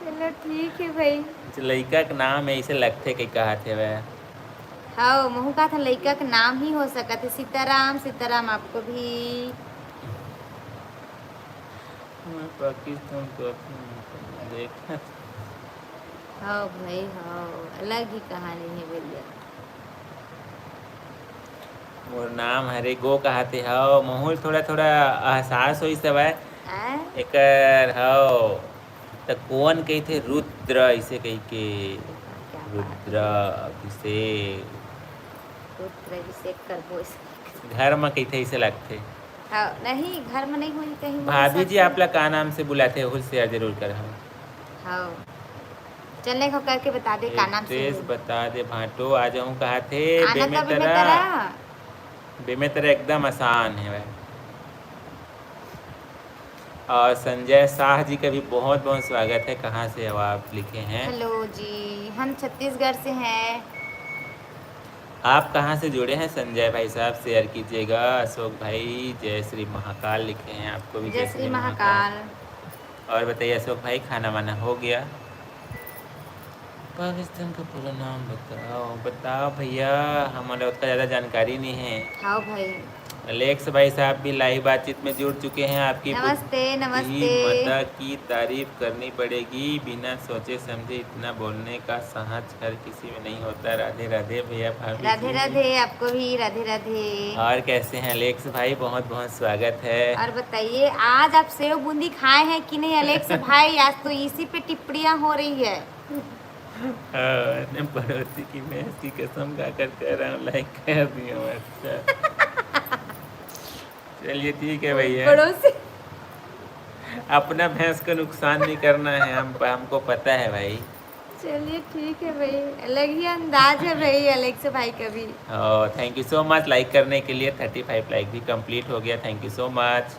चलो ठीक है भाई। लइका के नाम ऐसे लगथे के कहत हेवय। हाँ, महू कहा था लइका के नाम ही हो सकत है सीताराम। सीताराम आपको भी। मैं पाकिस्तान को अपने देखा। हाँ भाई, हाँ, अलग ही कहानी है भैया। मोर नाम हरे गो कहते हव, महूल थोड़ा थोड़ा एहसास होइस हवय। आय? एकर हव त कोन कहिथे रुद्र, ऐसे कहिके। क्या बात रुद्र अभिषेक। रुद्र अभिषेक करबो इसे। घर म कहिथे, ऐसे लगथे। हाँ, नहीं, घर में नहीं हुई कहीं, मेरे भाभी हिसाब जी, से। आप ला का नाम से बुलाथे, ओहू शेयर जरूर करहव। हाँ, चलने को करके बता दे का नाम से एड्रेस हुई। बता दे भाटो, आ जाऊँ कहाथे। आना बेमे तो बेमे तरा, तरा। बेमे तरा एकदम आसान है भाई। और संजय शाह जी का भी बहुत बहुत स्वागत है। कहाँ से हो आप, लिखे हैं। हेलो जी, हम छत्तीसगढ़ से हैं। आप कहाँ से जुड़े हैं संजय भाई साहब, शेयर कीजिएगा। अशोक भाई जय श्री महाकाल लिखे हैं, आपको भी जय श्री महाकाल। और बताइए अशोक भाई, खाना वाना हो गया? पाकिस्तान का पूरा नाम बताओ। बताओ भैया, हमारे उतना ज़्यादा जानकारी नहीं है। हाँ भाई। अलेक्स भाई साहब भी लाइव बातचीत में जुड़ चुके हैं। आपकी नमस्ते, नमस्ते। बुद्धिमत्ता की तारीफ करनी पड़ेगी, बिना सोचे समझे इतना बोलने का साहस हर किसी में नहीं होता। राधे राधे भैया भाभी राधे जी। राधे, आपको भी राधे राधे। और कैसे हैं अलेक्स भाई? बहुत बहुत स्वागत है। और बताइए, आज आप सेव बूंदी खाए हैं कि नहीं अलेक्स भाई? आज तो इसी पे टिप्पणियां हो रही है। हाँ, अपने पड़ोसी की भैंस की कसम खाकर कह रहा हूँ, लाइक कर दिया। अच्छा, चलिए ठीक है भैया, पड़ोसी। अपना भैंस का नुकसान नहीं करना है हम, हमको पता है भाई। चलिए ठीक है भाई, अलग ही अंदाज है भाई अलेक्स भाई का भी। Thank you so much like करने के लिए। थर्टी फाइव लाइक भी कंप्लीट हो गया। Thank you so much.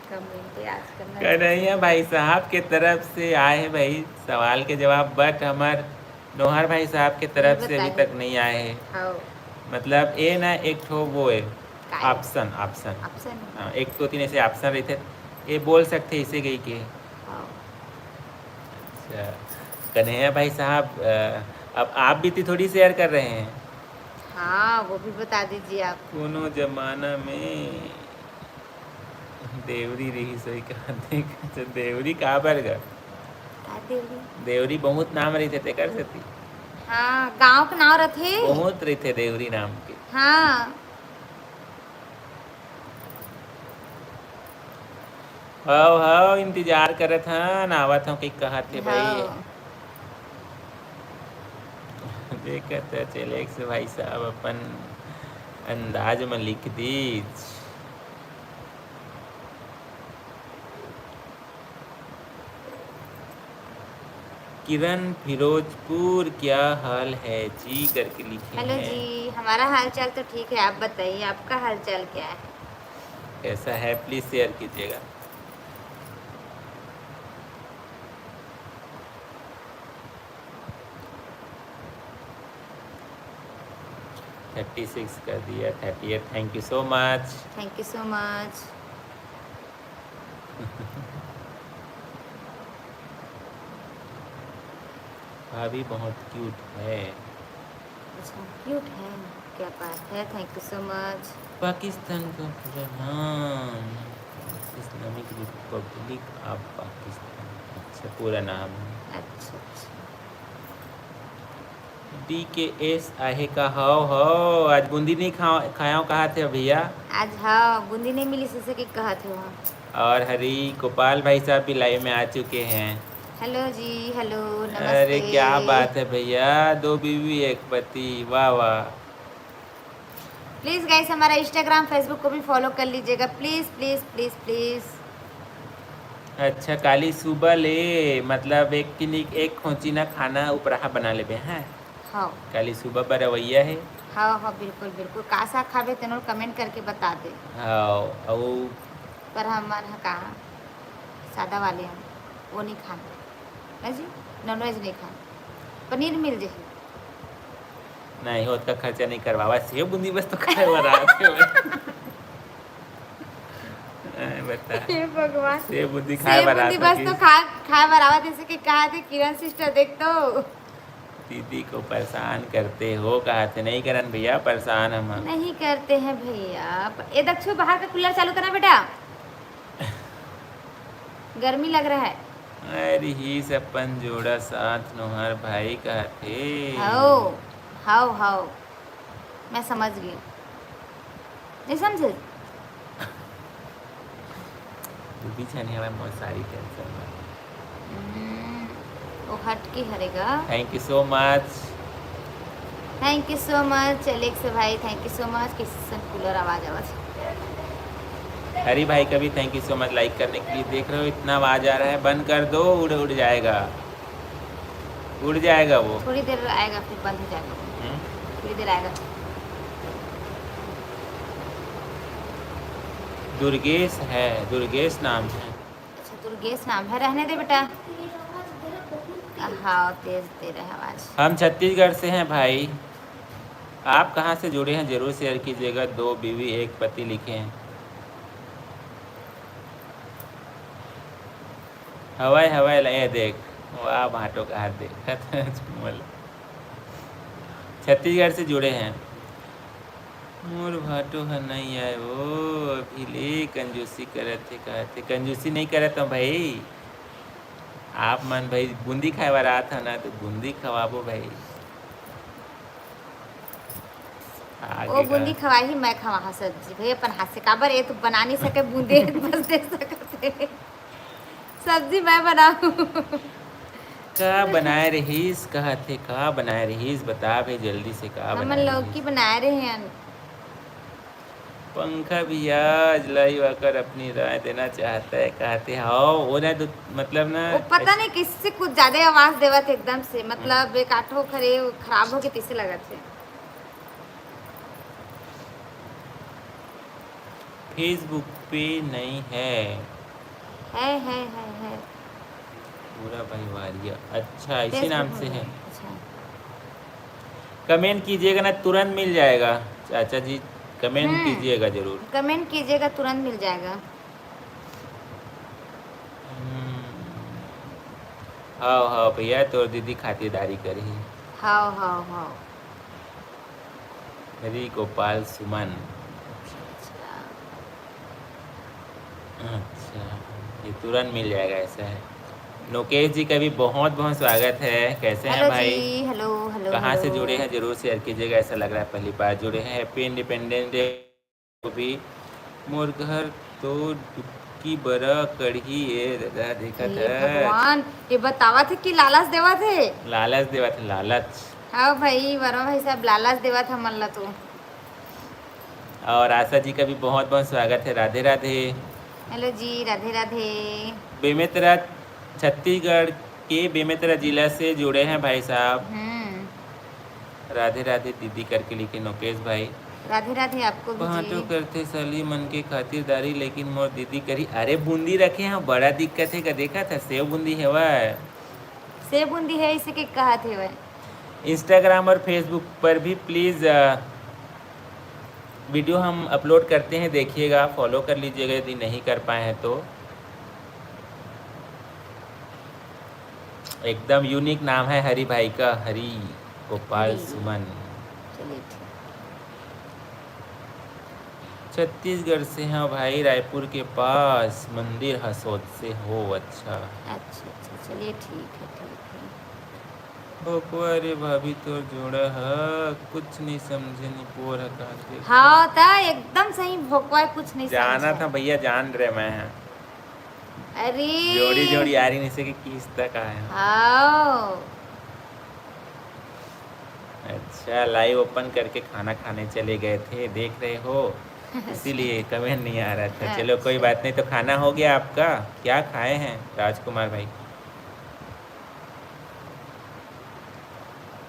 Comment आज करना। कन्हैया भाई साहब के तरफ से आए है भाई सवाल के जवाब, बट हमार नोहर भाई साहब के तरफ से अभी बताइए। तक नहीं आए है। हाँ। मतलब ये ना एक ठो वो है, काय? Option, option. ऑप्शन। हाँ, एक दो तीन ऐसे ऑप्शन रहते, ये बोल सकते इसे कही के। हाँ। अच्छा, कन्हैया भाई साहब, अ, अब आप भी तो थोड़ी शेयर कर रहे हैं। हाँ, वो भी बता दीजिए आप। कोनो जमाना में देवरी रही सही कहा देख। अच्छा, देवरी काबर गा? का देवरी? देवरी बहुत नाम रहिथे तेकर सेती। हाँ, गांव के नाम रथे। बहुत रहिथे देवरी नाम के। हाँ। हव हव, इंतजार करत हन, आवत हव कही कहत हे भाई। हाँ। देखत हे चलेक्स भाई साहब अपन अंदाज में लिख दीज। किरण फिरोजपुर, क्या हाल है जी करके लिखे हेलो हैं। जी, हमारा हाल चाल तो ठीक है, आप बताइए आपका हाल चाल क्या है? कैसा है, प्लीज शेयर कीजिएगा। थर्टी सिक्स कर दिया, thirty eight. Thank you so much। Thank you so much। भाभी बहुत क्यूट है। अच्छा, क्यूट है, क्या बात है। Thank you so much। Pakistan का पूरा नाम इस्लामिक रिपब्लिक ऑफ पाकिस्तान। अच्छा, पूरा नाम है। अच्छा, अच्छा। डी के एस आहे का? हव, हव, आज बूंदी नहीं खा-, खाया कहा थे भैया। आज हाँ, बूंदी नहीं मिली, इसे के कहा थे वहाँ। और हरी गोपाल भाई साहब भी लाइव में आ चुके हैं। हेलो जी, हेलो, अरे नमस्ते। क्या बात है भैया, दो बीवी एक पति, वाह वाह। प्लीज गाइस, हमारा इंस्टाग्राम, फेसबुक को भी फॉलो कर लीजिएगा, प्लीज, प्लीज, प्लीज, प्लीज। अच्छा, काली सुबह ले, मतलब एक किनिक एक खोची ना खाना उपराहा बना लेबे हैं। हाँ, काली सुबह बर रवैया है। हाँ, हाँ, बिल्कुल, बिल्कुल। का साग खाबे, तेनो कमेंट करके बता दे। हाँ, अउ पर हमन ह का, सादा वाले हम, वो नहीं खान, ना जी, नॉनवेज नहीं खान, पनीर मिल जाए। नहीं, ओतका खर्चा नहीं करवावा, सेव बूंदी बस तो खाए बर आत हे। ए, बता। हे भगवान, सेव बूंदी खाए सेव बर बूंदी आत बस हे तो कि खा, खाए बर आवत, जैसे कि कहा थे किरण सिस्टर, देख तो। दीदी को परेशान करते हो, कहा थे नहीं करन भैया, परेशान हम। नहीं करते हैं भैया। प-, ए दक्षु, बाहर का कूलर चालू करना बेटा, गर्मी लग रहा है। अरे ही से अपन जोड़ा साथ नोहर भाई कहा थे। हाओ, हाओ, हाओ, मैं समझ गई, नहीं समझे? तू भी छने हवे मोर सारी टेंशन में। हम्म, वो हट के हरेगा। Thank you so much। Thank you so much Alex भाई, thank you so much। Kisan cooler आवाज आवत। हरी भाई का भी thank you so much like करने के लिए। देख रहे हो इतना आवाज आ रहा है, बंद कर दो, उड़ उड़ जाएगा, उड़ जाएगा वो। थोड़ी देर आएगा, फिर बंद हो जाएगा, हम्म? थोड़ी देर आएगा। दुर्गेश है, दुर्गेश नाम है। अच्छा, दुर्गेश नाम है, रहने दे बेटा। हाँ, तेज दे रहे आवाज। हम छत्तीसगढ़ से हैं भाई। आप कहाँ से जुड़े हैं, जरूर शेयर कीजिएगा। दो बीवी एक पति लिखे हैं। हवाई हवाई ला, ये देख, वाह भाटो का हाथ देख। छत्तीसगढ़ से जुड़े हैं। मोर भाटो ह नहीं आए वो, अभी ले कंजूसी करत हे, कहत हे कंजूसी नहीं करत हूँ भाई। आप मन भाई बूंदी खाए बर आत ह ना, तो बूंदी खवाबो भाई। आगे वो का बूंदी खवाही, मैं खवाहा सब्जी भाई अपन हाथ से। काबर, ये तो बना नहीं सके बूंदी, बस दे सकत हे। सब्जी मैं बनाऊँ। का बनाए रहीस, कहत हे का बनाए रहीस, बता भाई जल्दी से का हमन बनाए लौकी रहीस। बनाए रहे हैं। पंखा भी आज लाइव आकर अपनी राय देना चाहता है, कहते हाव, वो ना तो मतलब ना वो पता नहीं किससे कुछ ज्यादा आवाज देवत हे एकदम से, मतलब एक आठो खरे खराब हो के तीसे लगत हे। Facebook पे नहीं है। है, है, है, है। पूरा भाई वारिया, अच्छा, इसी नाम से है। अच्छा। कमेंट कीजिएगा ना, तुरंत मिल जाएगा चाचा जी, कमेंट हम्म। कीजिएगा जरूर। कमेंट कीजिएगा, तुरंत मिल जाएगा। हम्म। हाव, हाव भैया, तोर दीदी खातिरदारी करही। हाव, हाव, हाव। हरी गोपाल सुमन। अच्छा। अच्छा, ये तुरंत मिल जाएगा, ऐसा है। नोकेश जी का भी बहुत बहुत स्वागत है। कैसे हैं हेलो भाई? जी, हेलो, हेलो, कहाँ से हेलो। जुड़े हैं, जरूर शेयर कीजिएगा। ऐसा लग रहा है पहली बार जुड़े हैं। हैप्पी इंडिपेंडेंस डे को भी। मोर घर तो डुबकी बरा कड़ही ए दादा, देखत हे है। भगवान, ये बतावत हे कि लालच देवत हे। लालच देवत हे, लालच। हाँ भाई, वर्मा भाई साहब लालच देवत हे हमन ला तो। और आशा जी का भी बहुत बहुत स्वागत है। राधे राधे। हेलो जी, राधे राधे। बेमेतरा, छत्तीसगढ़ के बेमेतरा जिला से जुड़े हैं भाई साहब। हम्म। राधे राधे दीदी करके लिखे नोकेश भाई। राधे राधे आपको भी भाटो जी। करथे सली मन के खातिरदारी, लेकिन मोर दीदी करी। अरे बूंदी रखे हैं, बड़ा दिक्कत है का? देखा था सेव बूंदी हेवय। सेव बूंदी है, इसे के कहा थे वह? इंस्टाग्राम और फेसबुक पर भी प्लीज वीडियो हम अपलोड करते हैं, देखिएगा, फॉलो कर लीजिएगा यदि नहीं कर पाए हैं तो। एकदम यूनिक नाम है हरी भाई का, हरी गोपाल हरी। सुमन। चलिए, ठीक। छत्तीसगढ़ से हैं भाई, रायपुर के पास मंदिर हसोद से हो। अच्छा। अच्छा, अच्छा, चलिए, ठीक है, ठीक है। भोकवा रे भाभी, तोर जोड़ा ह कुछ नहीं समझे, निपोर ह कहा के। हाँ, त एकदम सही भोकवा है, कुछ नहीं जाना समझे। था भैया, जान रहे मैं। अरे। जोड़ी जोड़ी यारी निसे के किस्त तक आया। हाँ। अच्छा, लाइव ओपन करके खाना खाने चले गए थे, देख रहे हो, इसीलिए कमेंट नहीं आ रहा था। चलो, कोई अच्छा। बात नहीं। तो खाना हो गया आपका, क्या खाए हैं राजकुमार भाई?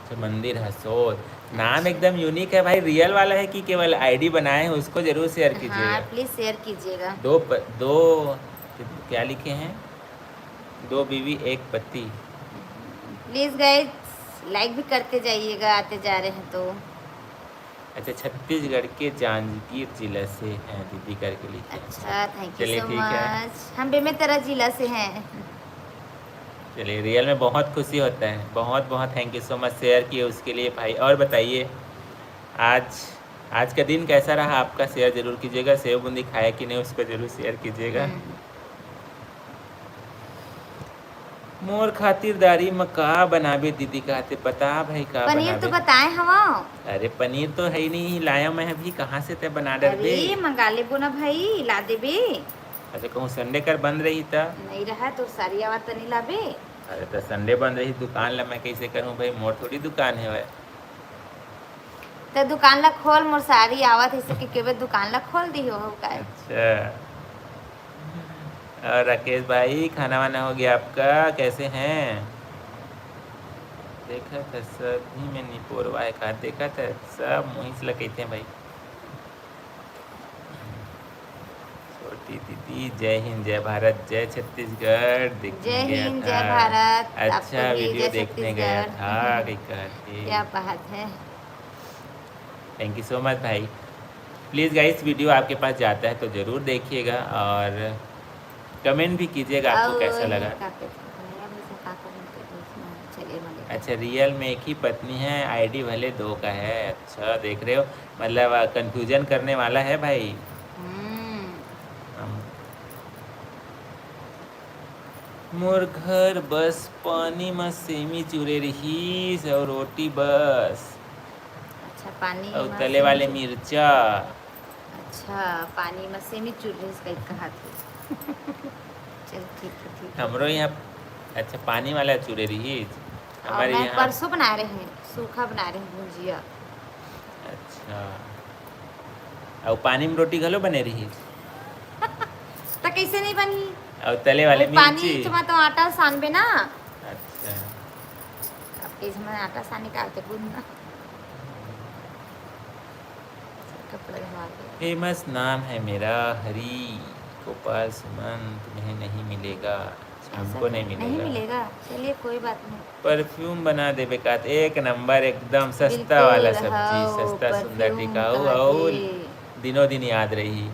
अच्छा, मंदिर हसोद। नाम अच्छा। एकदम यूनिक है भाई। रियल वाला है कि केवल आईडी बनाए हैं, उसको जरूर शेयर कीजिएगा। हाँ, प्लीज शेयर कीजिएगा। दो प-, दो, क्या लिखे हैं? दो बीवी एक पति। प्लीज गाइस, लाइक भी करते जाइएगा, आते जा रहे हैं तो। अच्छा, छत्तीसगढ़ के जांजगीर जिला से हैं दीदी करके लिखे हैं। अच्छा, thank you चलिए, so ठीक है। Much। हम बेमेतरा जिला से हैं। चलिए, रियल में बहुत खुशी होता है। बहुत बहुत thank you so much share किए उसके लिए भाई। और बताइए, आज, आज का दिन कैसा रहा आपका? शेयर जरूर कीजिएगा। सेव बूंदी खाया कि नहीं, उसको जरूर शेयर कीजिएगा। हम्म। मोर खातिरदारी म का बनाबे दीदी, कहते बता भाई, का पनीर तो बनाबे? बताए हवा। अरे, पनीर तो है ही नहीं, लाया मैं अभी, कहाँ से तय बना डरबे? अरे, मंगा लेबो ना भाई, ला देबे। अच्छा, कहूँ संडे कर बंद रही त? नहीं रहा तो सारी आवा तनी लाबे। अरे, तो संडे बंद रही दुकान ला, मैं कैसे करूँ भाई, मोर थोड़ी दुकान है वह। त दुकान ला खोल, मोर सारी आवत है, इसे के केबे दुकान ला खोल दी हो का? अच्छा। और राकेश भाई, खाना वाना हो गया आपका, कैसे हैं? देखा था सभी में निपोरवा है का, देखा था सब मोहित ला कहते हैं भाई। छोटी दीदी, जय हिंद, जय भारत, जय छत्तीसगढ़। देखने जय गया हिंद, था। जय भारत, अच्छा, आपको भी वीडियो जय देखने गया छत्तीसगढ़। था, कहीं कहा थी। क्या बात है। थैंक यू सो मच भाई। प्लीज गाइस, वीडियो आपके पास जाता है तो जरूर देखिएगा और कमेंट भी कीजिएगा आपको और कैसा लगा। का कहते हैं, भैया, वैसे का comment के बीच में? चलिए, मलिक। अच्छा, रियल में एक ही पत्नी है, आईडी भले दो का है। अच्छा, देख रहे हो, मतलब, आ, कन्फ्यूजन करने वाला है भाई। हम्म। हम, मोर घर बस पानी म सेमी चुरे रिहिस अउ रोटी बस। अच्छा, पानी अउ म तले वाले सेमी चुरे। मिर्चा। अच्छा, पानी म सेमी चुरे रिहिस कही कहा थे। चल, ठीक है, ठीक है। हमरो यहाँ, अच्छा, पानी वाला चुरे रिहिस। और हमारे मैं यहाँ परसों बनाए रहे, सूखा बनाए रहे भुजिया। अच्छा। अउ पानी में रोटी घलो बने रिहिस। त कैसे नहीं बनही? अउ तले वाले वो पानी मिर्ची। तुम तो आटा सानबे ना। अच्छा। अब कैसे मैं आटा साने का आते गूंदना। कपड़ा धोआ के। फेमस नाम है मेरा हरी गोपाल सुमन, तुम्हें नहीं मिलेगा। अच्छा, हमको नहीं मिलेगा। नहीं मिलेगा, चलिए, कोई बात नहीं। परफ्यूम बना देबे का, एक नंबर, एकदम सस्ता बिल्कुल, वाला सब्जी, हाँ, सस्ता, सुंदर, परफ्यूम टिकाऊ का और के। दिनों दिन याद रही।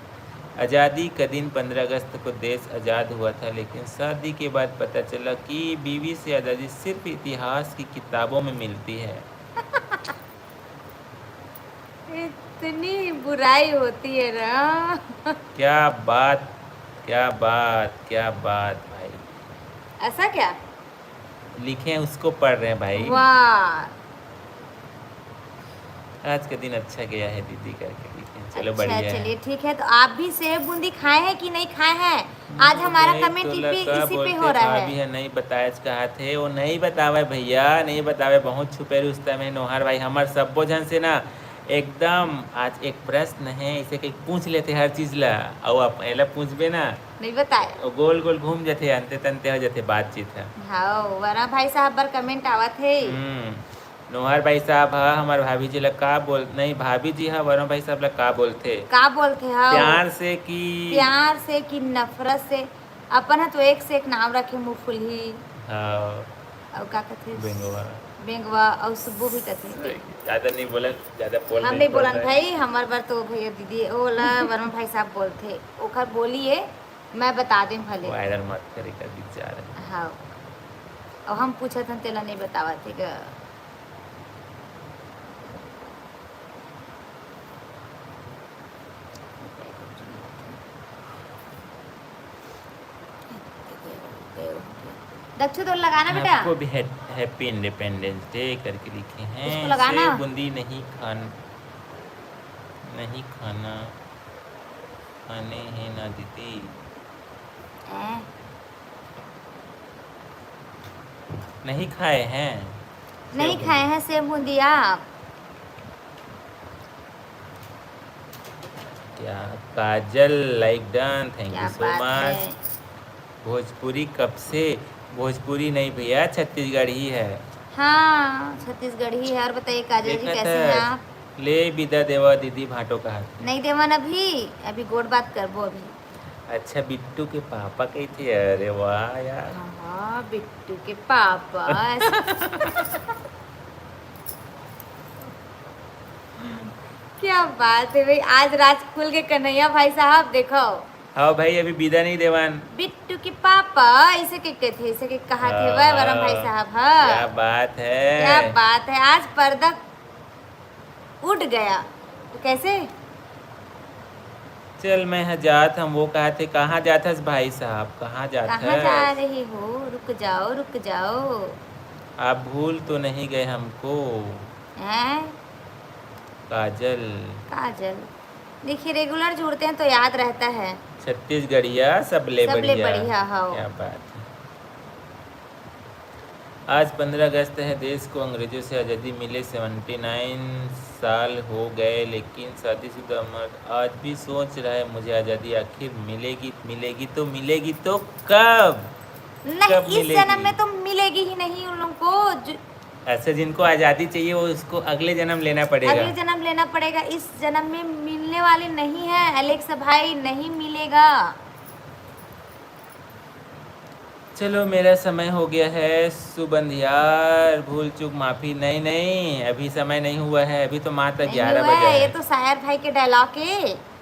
आज़ादी का दिन पन्द्रह अगस्त को देश आज़ाद हुआ था, लेकिन शादी के बाद पता चला कि बीवी से आज़ादी सिर्फ इतिहास की किताबों में मिलती है। इतनी बुराई होती है ना। क्या बात, क्या बात, क्या बात भाई। ऐसा क्या? लिखे हैं, उसको पढ़ रहे हैं भाई। वाह। आज का दिन अच्छा गया है दीदी करके लिखे हैं। चलो, अच्छा, बढ़िया है। चलिए, ठीक है। तो आप भी सेव बूंदी खाए हैं कि नहीं खाए हैं? आज हमारा कमेंट इसी पे हो रहा है। भाभी है, नहीं बताए कहा थे, वो नहीं बतावे भैया, नहीं बतावे, बहुत छुपे रुस्तम है नोहर भाई, हमार सब्बो झन से ना एकदम। आज एक प्रश्न है, इसे कहीं पूछ लेते हर चीज ला, अउ आप एला पूछबे ना, नहीं बताए। वो गोल गोल घूम जाते, अंते तंते हो जाते बातचीत है। हाँ, वरा भाई साहब बर कमेंट आवत है। हम्म, नोहर भाई साहब ह हमर भाभी जी ला का बोल, नहीं, भाभी जी ह वरों भाई साहब ला का बोलथे? का बोलथे? हाँ। प्यार से कि प्यार से कि नफरत से? अपन ह तो एक से एक नाम रखे, मुफुल्ही। हाँ। अउ का कथे? बेंगवा। बेंगवा अउ सुब्बू भी कथे। सही। ज्यादा नहीं बोला, ज्यादा बोल हम नहीं नहीं बोलन बोलना है। भाई, हमर बर तो भैया दीदी, ओला वर्मा भाई साहब बोलथे, ओखर बोली ए, मैं बता दें भले। वायरल मत करे का विचार है। हाँ। अब हम पूछत हन, तेला नहीं बतावत हे ग। दक्षु, तो लगाना बेटा। आपको भी है-, Happy Independence Day करके लिखे हैं। इसको लगाना। सेव बूंदी नहीं खान-, नहीं खाना, खाने हैं ना दीदी। हैं? नहीं खाए हैं? नहीं सेव खाए बूंदी। हैं सेव बूंदी आप? क्या काजल, like done, thank you क्या so बात much। है। भोजपुरी कब से? भोजपुरी नहीं भैया, छत्तीसगढ़ी है। हाँ, छत्तीसगढ़ी है। और बताइए काजल जी, देखत कैसे हैं हस। आप? ले बिदा देवा दीदी भांटो कहा। नहीं देवन अभी, अभी गोठ बात करबो अभी। अच्छा, बिट्टू के पापा कहिथे? अरे वाह यार। हाँ, बिट्टू के पापा। क्या बात है भाई, आज राज खुल के कन्हैया भाई साहब, देखो। हाँ भाई, अभी बिदा नहीं देवन। बिट्टू के पापा, ऐसे के कहथे, ऐसे के कहा थे, वाह, हाँ, वरम भाई साहब, हाँ। क्या बात है। क्या बात है, आज पर्दा उठ गया। तो कैसे? चल, मैं ह जात हूँ, वो कहा थे, "कहाँ जात हस भाई साहब, कहाँ जात कहाँ जा हस?" रही हो? रुक जाओ, रुक जाओ। आप भूल तो नहीं गए हमको? हैं? काजल। काजल। देखिए, regular जुड़ते हैं तो याद रहता है। छत्तीसगढ़िया सबले सबले बढ़िया। बढ़िया, हाँ। क्या बात है। आज पन्द्रह अगस्त है, देश को अंग्रेजों से आज़ादी मिले सेवेंटी नाइन साल हो गए, लेकिन शादीशुदा मर्द आज भी सोच रहा है, मुझे आज़ादी आखिर मिलेगी, मिलेगी तो मिलेगी तो कब? नहीं, कब इस मिलेगी? जन्म में तो मिलेगी ही नहीं उन लोगों को। जो ऐसे जिनको आज़ादी चाहिए, वो उसको अगले जन्म लेना पड़ेगा। अगले जन्म लेना पड़ेगा, इस जन्म में मिलने वाली नहीं है एलेक्स भाई, नहीं मिलेगा। चलो, मेरा समय हो गया है सुबंध यार, भूल चूक माफी। नहीं, नहीं, अभी समय नहीं हुआ है, अभी तो मात्र नहीं ग्यारह हुआ बजा है, है। ये तो शायर भाई के dialogue है।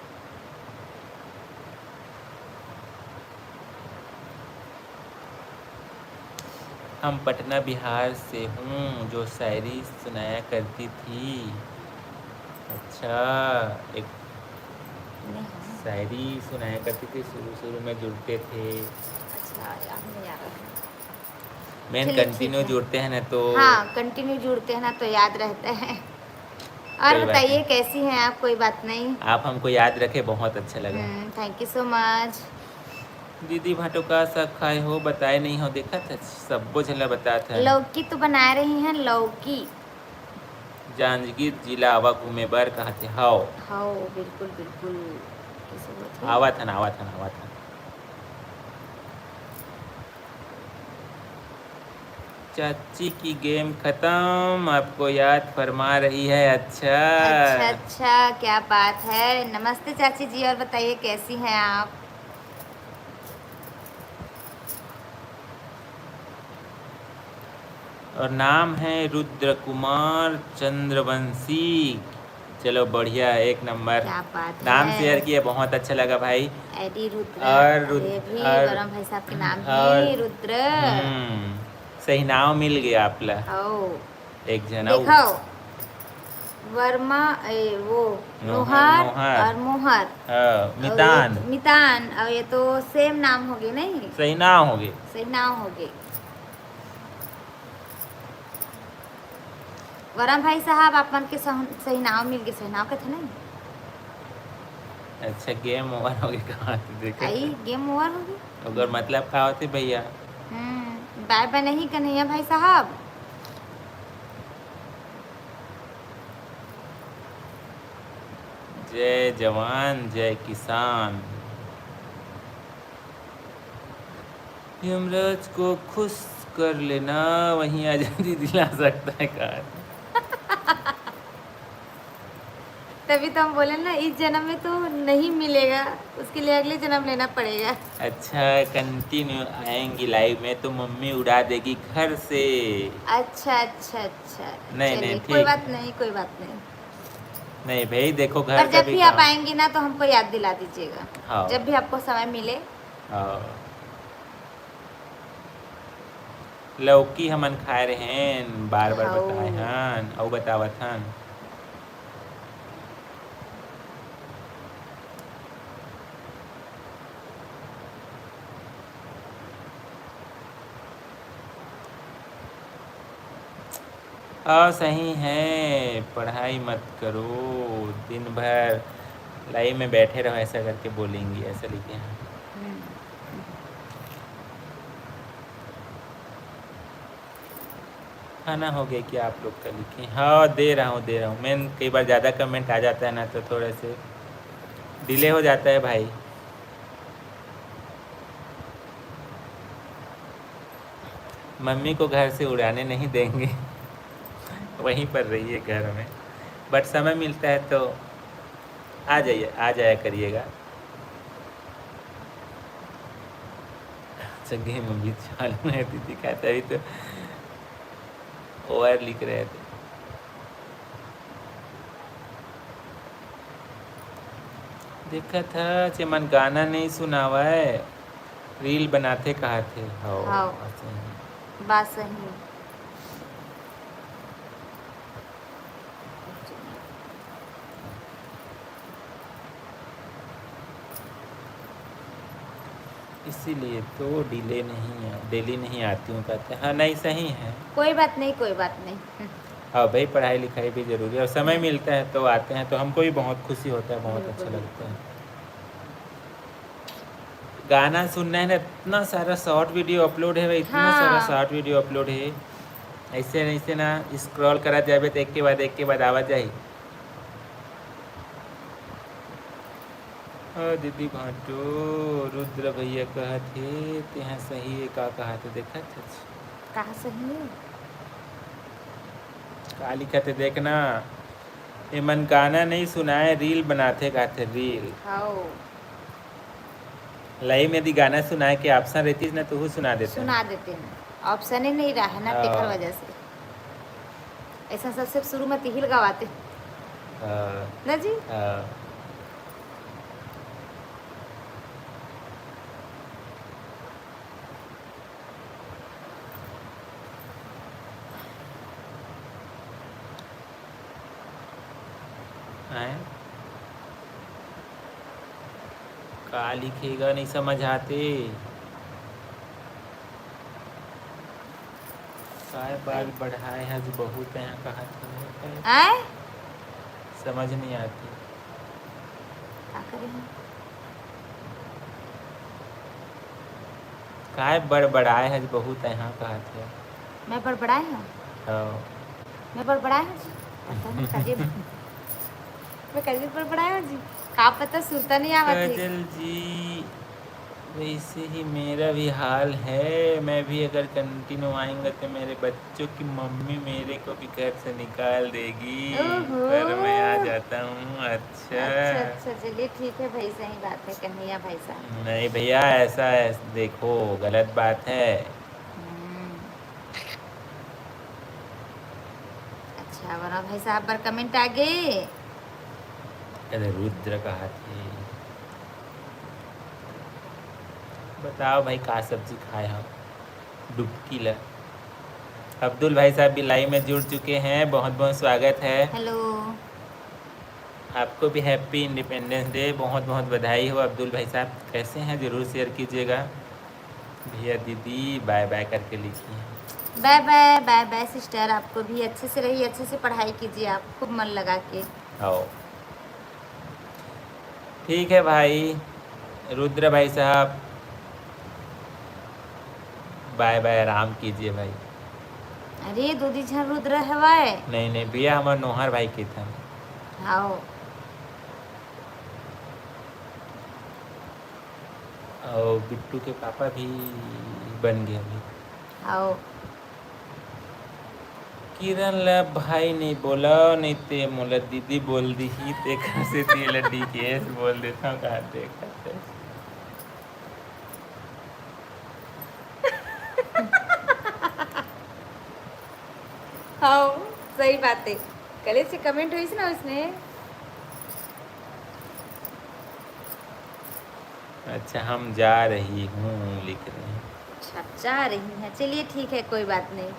हम पटना बिहार से हूँ, जो शायरी सुनाया करती थी। अच्छा, एक नहीं। शायरी सुनाया करती थी, शुरू शुरू में जुड़ते थे। अच्छा, याद नहीं आ रहा है। Main चलिए, ठीक continue है। जुड़ते हैं ना तो हाँ, continue जुड़ते हैं ना तो याद रहता है। और कोई बात बताइए, नहीं। कैसी हैं आप? कोई बात नहीं। आप हमको याद रखे, बहुत अच्छा लगा। हम्म, thank you so much। दीदी भांटो का साग खाए हो, बताए नहीं हो, देखा था, सब्बो झन ला बतात हन। लौकी तो बनाए रही हैं, लौकी। जांजगीर जिला आवा घूमे बर कहा थे, हव। हव, बिल्कुल, बिल्कुल। कैसे बोलते हैं? आवत हन, आवत हन, आवत हन। चाची की game खत्म, आपको याद फरमा रही है। अच्छा। अच्छा, अच्छा, क्या बात है। नमस्ते चाची जी, और बताइए कैसी हैं आप? और नाम है रुद्र कुमार चंद्रवंशी। चलो बढ़िया, एक नंबर। क्या बात नाम है। Share किए, बहुत अच्छा लगा भाई। एडी रुद्र, और रुद-, ये भी और, गरम भाई साहब के नाम और, ही रुद्र। हम्म, सही नाम मिल गया आप ला। ओ। एक झन अउ। देखो, वर्मा, ए, वो, नोहर, नोहर, नोहर। और मोहर। हाँ, और मितान। ये तो मितान, और ये तो same नाम हो गए, नहीं? सही नाम हो गए। सही नाम हो गए। वरम भाई साहब, आप मन के सह-, सही नाम मिल गए, सही नाम कथे नहीं? अच्छा, game over हो गए, कहाँ से देखे? आई, game over हो गए। अगर मतलब का होते भैया? हम्म, bye bye नहीं कन्हैया भाई साहब। जय जवान, जय किसान। यमराज को खुश कर लेना, वहीं आजादी दिला सकता है कार। तभी तो हम बोले ना, इस जन्म में तो नहीं मिलेगा, उसके लिए अगले जन्म लेना पड़ेगा। अच्छा, continue आएंगी live में तो मम्मी उड़ा देगी घर से। अच्छा, अच्छा, अच्छा। नहीं, चलिए, नहीं, कोई ठीक। बात नहीं, कोई बात नहीं। नहीं भाई, देखो, घर पर का जब भी भी आप काम। आएंगी ना, तो हमको याद दिला दीजिएगा। हाँ। जब भी आपको समय मिले। हाँ। लौकी हमन खाए रहेन, बार-बार हौ। बताए हन, अउ बतावत हन। हाँ, सही है, पढ़ाई मत करो, दिन भर live में बैठे रहो, ऐसा करके बोलेंगी, ऐसा लिखे हैं। हम्म। खाना हो गया क्या आप लोग का, लिखे? हाँ, दे रहा हूँ, दे रहा हूँ। मैं कई बार ज़्यादा comment आ जाता है ना, तो थोड़ा से delay हो जाता है भाई। मम्मी को घर से उड़ाने नहीं देंगे। वहीं पर रहिए घर में, but समय मिलता है तो आ जाइए, आ जाया करिएगा। जगह में भी चालू है दीदी, कहते अभी तो over लिख रहे थे। देखत हस, एमन गाना नइ सुनावय, reel बनाथे कहत हे। हव, हव। बात सही। बात सही। इसीलिए तो delay नहीं आ, daily नहीं आती हूँ, कहते हैं। हाँ, नहीं, सही है। कोई बात नहीं, कोई बात नहीं। हाँ भाई, पढ़ाई लिखाई भी जरूरी है, और समय मिलता है तो आते हैं, तो हमको भी बहुत खुशी होता है, बहुत अच्छा बिल्कुल, लगता है। बिल्कुल। गाना सुनना है ना, इतना सारा short video upload है भाई, इतना सारा हाँ। Short video upload है। ऐसे, ऐसे ना scroll करा जाबे तो एक के बाद एक के बाद आवत जाही। ओ दीदी भांटो, रुद्र भैया कहत हे, तेहा सही हे, का कहत हे, देखत हस? का सही हे? का लिखत हे, देख ना, एमन गाना नइ सुनाए, reel बनाथे, कहथे, reel। हव। Live में यदि गाना सुनाए के option रहतिस ना, तो वो सुना देते। सुना देते हैं, option ही नहीं रहा है ना, हाँ। तेकर वजह से। ऐसा सबसे शुरू में तिहिल गवाते। हाँ। ना जी? हाँ। हैं? का लिखे गा, नहीं समझ आते। काय बाल बढ़ाए हस बहुत, यहाँ कहा था? आय? समझ नहीं आती। का करे हम? काय बड़बड़ाए हस बहुत, यहाँ कहा था? मैं बड़बड़ाए हूँ? हाँ। मैं बड़बड़ाए हूँ जी? पता नहीं, कहिए। मैं कहिए बड़बड़ाए हूँ जी? का पता, सुरता नहीं आवत हे। काजल जी, वैसे ही मेरा भी हाल है। मैं भी अगर continue आएंगा तो मेरे बच्चों की मम्मी मेरे को भी घर से निकाल देगी। ओहो। पर मैं आ जाता हूँ। अच्छा। अच्छा, अच्छा, चलिए ठीक है भाई, सही बात है, कन्हैया भाई साहब। नहीं भैया, ऐसा है, देखो, गलत बात है। हम्म। अच्छा, बड़ा भाई साहब बर comment आ गए। अरे रुद्र कहा थे। बताओ भाई, का सब्जी खाए हो? डुबकी ला। अब्दुल भाई साहब भी live में जुड़ चुके हैं, बहुत बहुत स्वागत है। Hello। आपको भी Happy Independence Day, बहुत बहुत बधाई हो अब्दुल भाई साहब। कैसे हैं, जरूर share कीजिएगा। भैया दीदी bye bye करके लिखी हैं। Bye bye, bye bye sister, आपको भी अच्छे से रहिए, अच्छे से पढ़ाई कीजिए आप, खूब मन लगा के। आओ, ठीक है भाई रुद्र भाई साहब, bye bye, आराम कीजिए भाई। अरे दो दी झन रुद्र हवय। नहीं नहीं भैया, हमर नोहर भाई के थन। आओ। अउ बिट्टू के पापा भी बन गए अभी। आओ। किरण ला भाई नहीं बोला, नहीं ते मोला दीदी बोल दिही, तेकर सेती एला डीकेएस बोल देथव, का देखत हे। हाँ, सही बात है। कले से comment होइस ना उसने। अच्छा, हम जा रही हूँ लिख रहे हैं। अच्छा, जा रही हैं, चलिए ठीक है, कोई बात नहीं।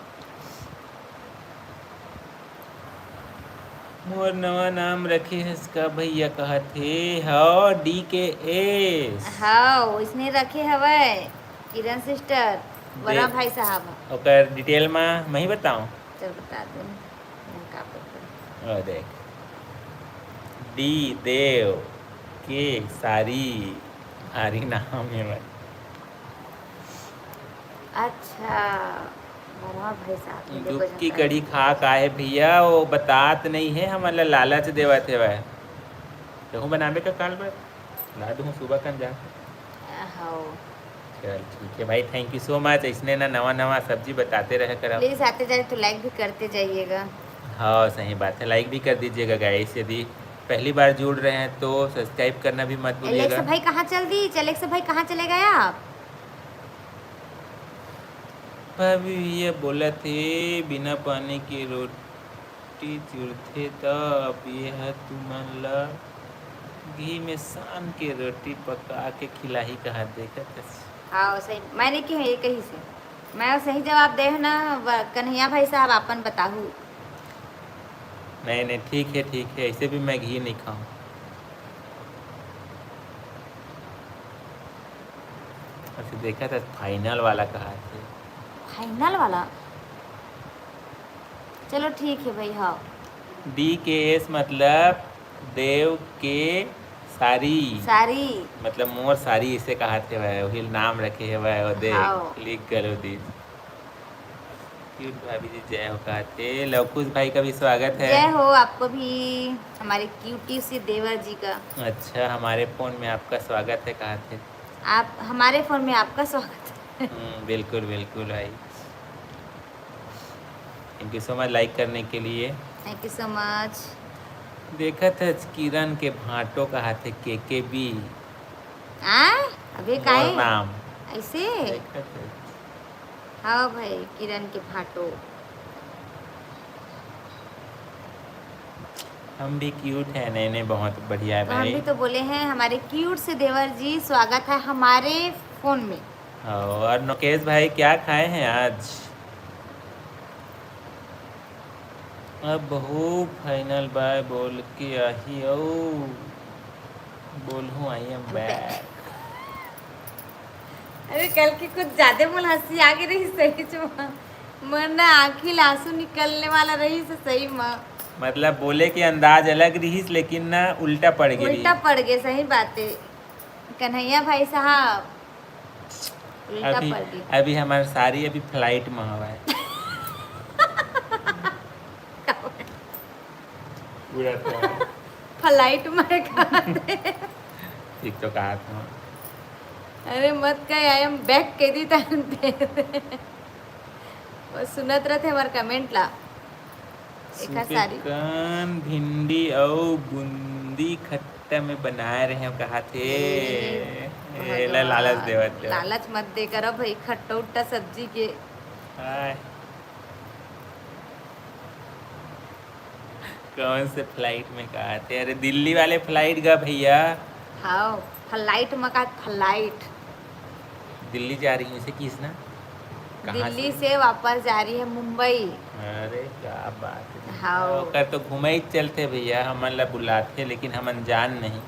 मोर नवा नाम रखे हस का भैया, कहत हे। हव, डी के एस। हव, इसने रखे हवय किरण सिस्टर, वरा दे-, भाई साहब। ओकर डिटेल मा मैं ही बताऊं? चल, बता दो, मैं का पता। ओ देख, डी देव के सारी भारी नाम हे भाई। अच्छा, बड़ा भाई साहब, ये देखो दुबकी जनता कढ़ी है। खा का हे भैया, वो बतात नहीं है, हमन ला लालच देवत हेवय। कहूँ बनाबे का काल बर? ला दूँ सुबह कन जा। हव। चल ठीक है भाई, thank you so much। इसने ना नवा नवा सब्जी बताते रहे करा। प्लीज आते जाए तो लाइक भी करते जाइएगा। हाँ, सही बात है, लाइक भी कर दीजिएगा गाइस। यदि पहली बार जुड़ रहे हैं तो सब्सक्राइब करना भी मत भूलिएगा। एलेक्स भाई कहाँ चल दी? एलेक्स भाई कहाँ चले गए आप? भाभी भैया बोलत हे, बिना पानी के रोटी चुरथे, त अब ये ह तुमन ल घी में सान के रोटी पका के खिलाही कहा, देखत हस। हाँ, सही। मैंने की ये कही से, मैं सही जवाब दे हूँ ना, व-, कन्हैया भाई साहब, आपन बताहू। नहीं, नहीं, ठीक है, ठीक है, ऐसे भी मैं घी नहीं खाऊँ। अच्छा, देखा था, फाइनल वाला कहा थे। फाइनल वाला? चलो, ठीक है भाई, हाँ। डी के एस मतलब देव के सारी। सारी। मतलब मोर सारी, इसे कहा थे भाई, वही नाम रखे है भाई, वो देख, हाँ। लिख गलो दिस। क्यूट भाभी जी, जय हो कहा थे। लवकुश भाई का भी स्वागत है। जय हो आपको भी, हमारे क्यूटी से देवर जी का। अच्छा, हमारे फोन में आपका स्वागत है कहा थे। आप, हमारे फोन में आपका स्वागत है। हम्म, बिल्कुल, बिल्कुल भाई। Thank you so much like करने के लिए। Thank you so much। देखत है किरण के भांटो कहा थे, के के बी। आ? अबे मोर काहे? नाम। ऐसे? देखत है। हाँ भाई, किरण के भांटो। हम भी क्यूट है। नहीं, नहीं, बहुत बढ़िया है तो हम भाई। भी तो बोले हैं, हमारे क्यूट से देवर जी, स्वागत है हमारे फोन में। हाँ, और नोकेश भाई क्या खाए हैं आज? अब हो फाइनल बाय बोल के आही अउ बोलहूँ, "I am back।" अरे, कल के कुछ ज्यादा मोला हंसी आ गई रही सही में। मोर ना आँखी ले आंसू निकलने वाला रही से सही में। मतलब, बोले के अंदाज अलग रहिस, लेकिन ना, उल्टा पड़ गे उल्टा रही। पड़ गे, सही बात है। कन्हैया भाई साहब, उल्टा अभी, पड़ गे। अभी हमार सारी अभी फ्लाइट में हवा है। पूरा तो है। फ्लाइट में कहा थे। ठीक तो कहा था। अरे मत कह, "I am back" कह दी तहन ते। बस सुनत रहते हमार कमेंट ला। एका सारी। सुकेकान भिंडी अउ बूंदी खट्टा में बनाए रहे हो कहा थे। ए, ये ला लालच भगवान, देवत हे। लालच मत दे करो भाई, खट्टा उट्टा सब्जी के। हाय। कौन से फ्लाइट में कहा थे? अरे दिल्ली वाले फ्लाइट गा भैया। हाँ, फ्लाइट में कहा, फ्लाइट। दिल्ली जा रही हूँ, इसे किस ना? कहाँ दिल्ली से? से वापस जा रही है मुंबई। अरे क्या बात है। हाँ। ओकर तो घुमई चलते भैया, हमन ला बुलाते लेकिन हमन जान नहीं।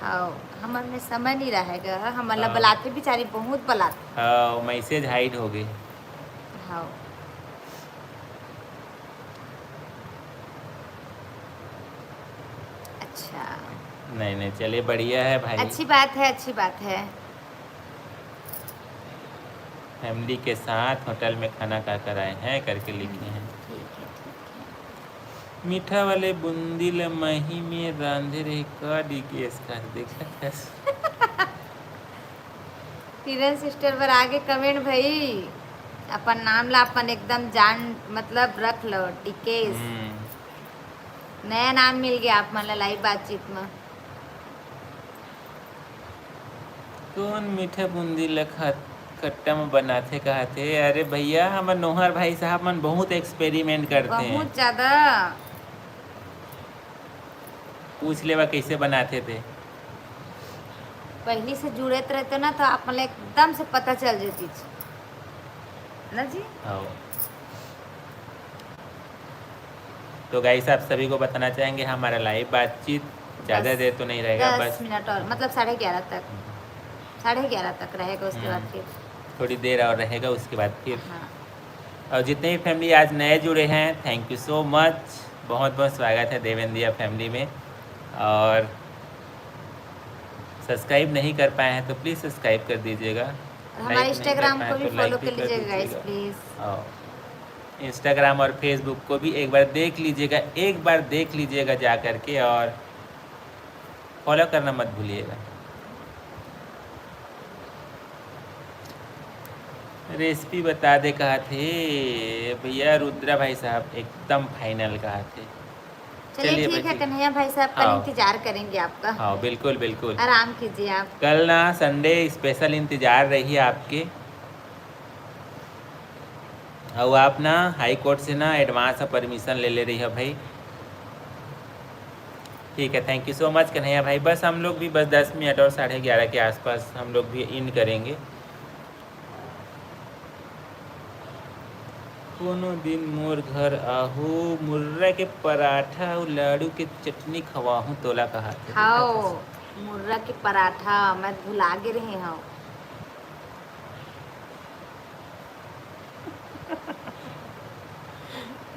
हाँ, हमन में समय नहीं रहेगा, हमन ला हाँ। बुलाते बेचारी बहुत बुलाते। हाँ, मैसेज हाइड हो गए। हाँ। अच्छा। नहीं, नहीं, चलिए, बढ़िया है भाई। अच्छी बात है, अच्छी बात है। फैमिली के साथ होटल में खाना खाकर आए हैं करके लिखे हैं। हम्म, ठीक है, ठीक है। मीठा वाले बूंदी ल मही में रांधे रहे का डिगेश का देखत हस। किरण सिस्टर बर आगे कमेंट भाई, अपन नाम ला अपन एकदम जान, मतलब, रख लो, डिकेश। हम्म। नया नाम मिल गया आप मन ला लाइव बातचीत में। कौन मीठा बूंदी ल खा-, खट्टा में बनाथे कहत हे? अरे भैया, हमर नोहर भाई साहब मन बहुत एक्सपेरिमेंट करथे। बहुत ज्यादा। पूछ लेवा कैसे बनाथे ते। पहली से जुड़त रहते ना, तो आप मन ला एकदम से पता चल जतिस। ना जी। हाँ। तो गाइस, आप सभी को बताना चाहेंगे, हमारा लाइव बातचीत ज़्यादा दस देर तो नहीं रहेगा, दस बस मिनट और, मतलब साढ़े ग्यारह तक, साढ़े ग्यारह तक रहेगा, उसके बाद हम्म। फिर थोड़ी देर और रहेगा, उसके बाद फिर। हाँ। और जितने भी फैमिली आज नए जुड़े हैं, thank you so much, बहुत बहुत स्वागत है देवेंद्रिया फैमिली में। और सब्सक्राइब नहीं कर पाए हैं तो प्लीज़ सब्सक्राइब कर दीजिएगा। और हमारे लाइक नहीं कर इंस्टाग्राम पाए को भी तो लाइक फॉलो भी कर कर लीजिएगा गाइस, दीजिएगा। प्लीज। और इंस्टाग्राम और फेसबुक को भी एक बार देख लीजिएगा, एक बार देख लीजिएगा जा करके, और फॉलो करना मत भूलिएगा। रेसिपी बता दे कहा थे भैया रुद्रा भाई साहब, एकदम फाइनल कहा थे। चलिए, चलिए ठीक है बच्ची। कन्हैया भाई साहब, कल हाँ। इंतजार करेंगे आपका। हाँ, बिल्कुल बिल्कुल। आराम कीजिए आप। कल ना संडे स्पेशल इंतजार रही है आपके। और आप ना हाई कोर्ट से ना एडवांस परमिशन ले ले रही है भाई। ठीक है, thank you so much Kanhaiya भाई। बस हम लोग भी बस दस मिनट और साढ़े ग्यारह के आसपास हम लोग भी एंड करेंगे। कोनो दिन मोर घर आहू, मुर्रा के पराठा अउ लाड़ू के चटनी खवाहूँ तोला कहा थे। खाओ मुर्रा के पराठा, मैं भुला गे रहे हूँ।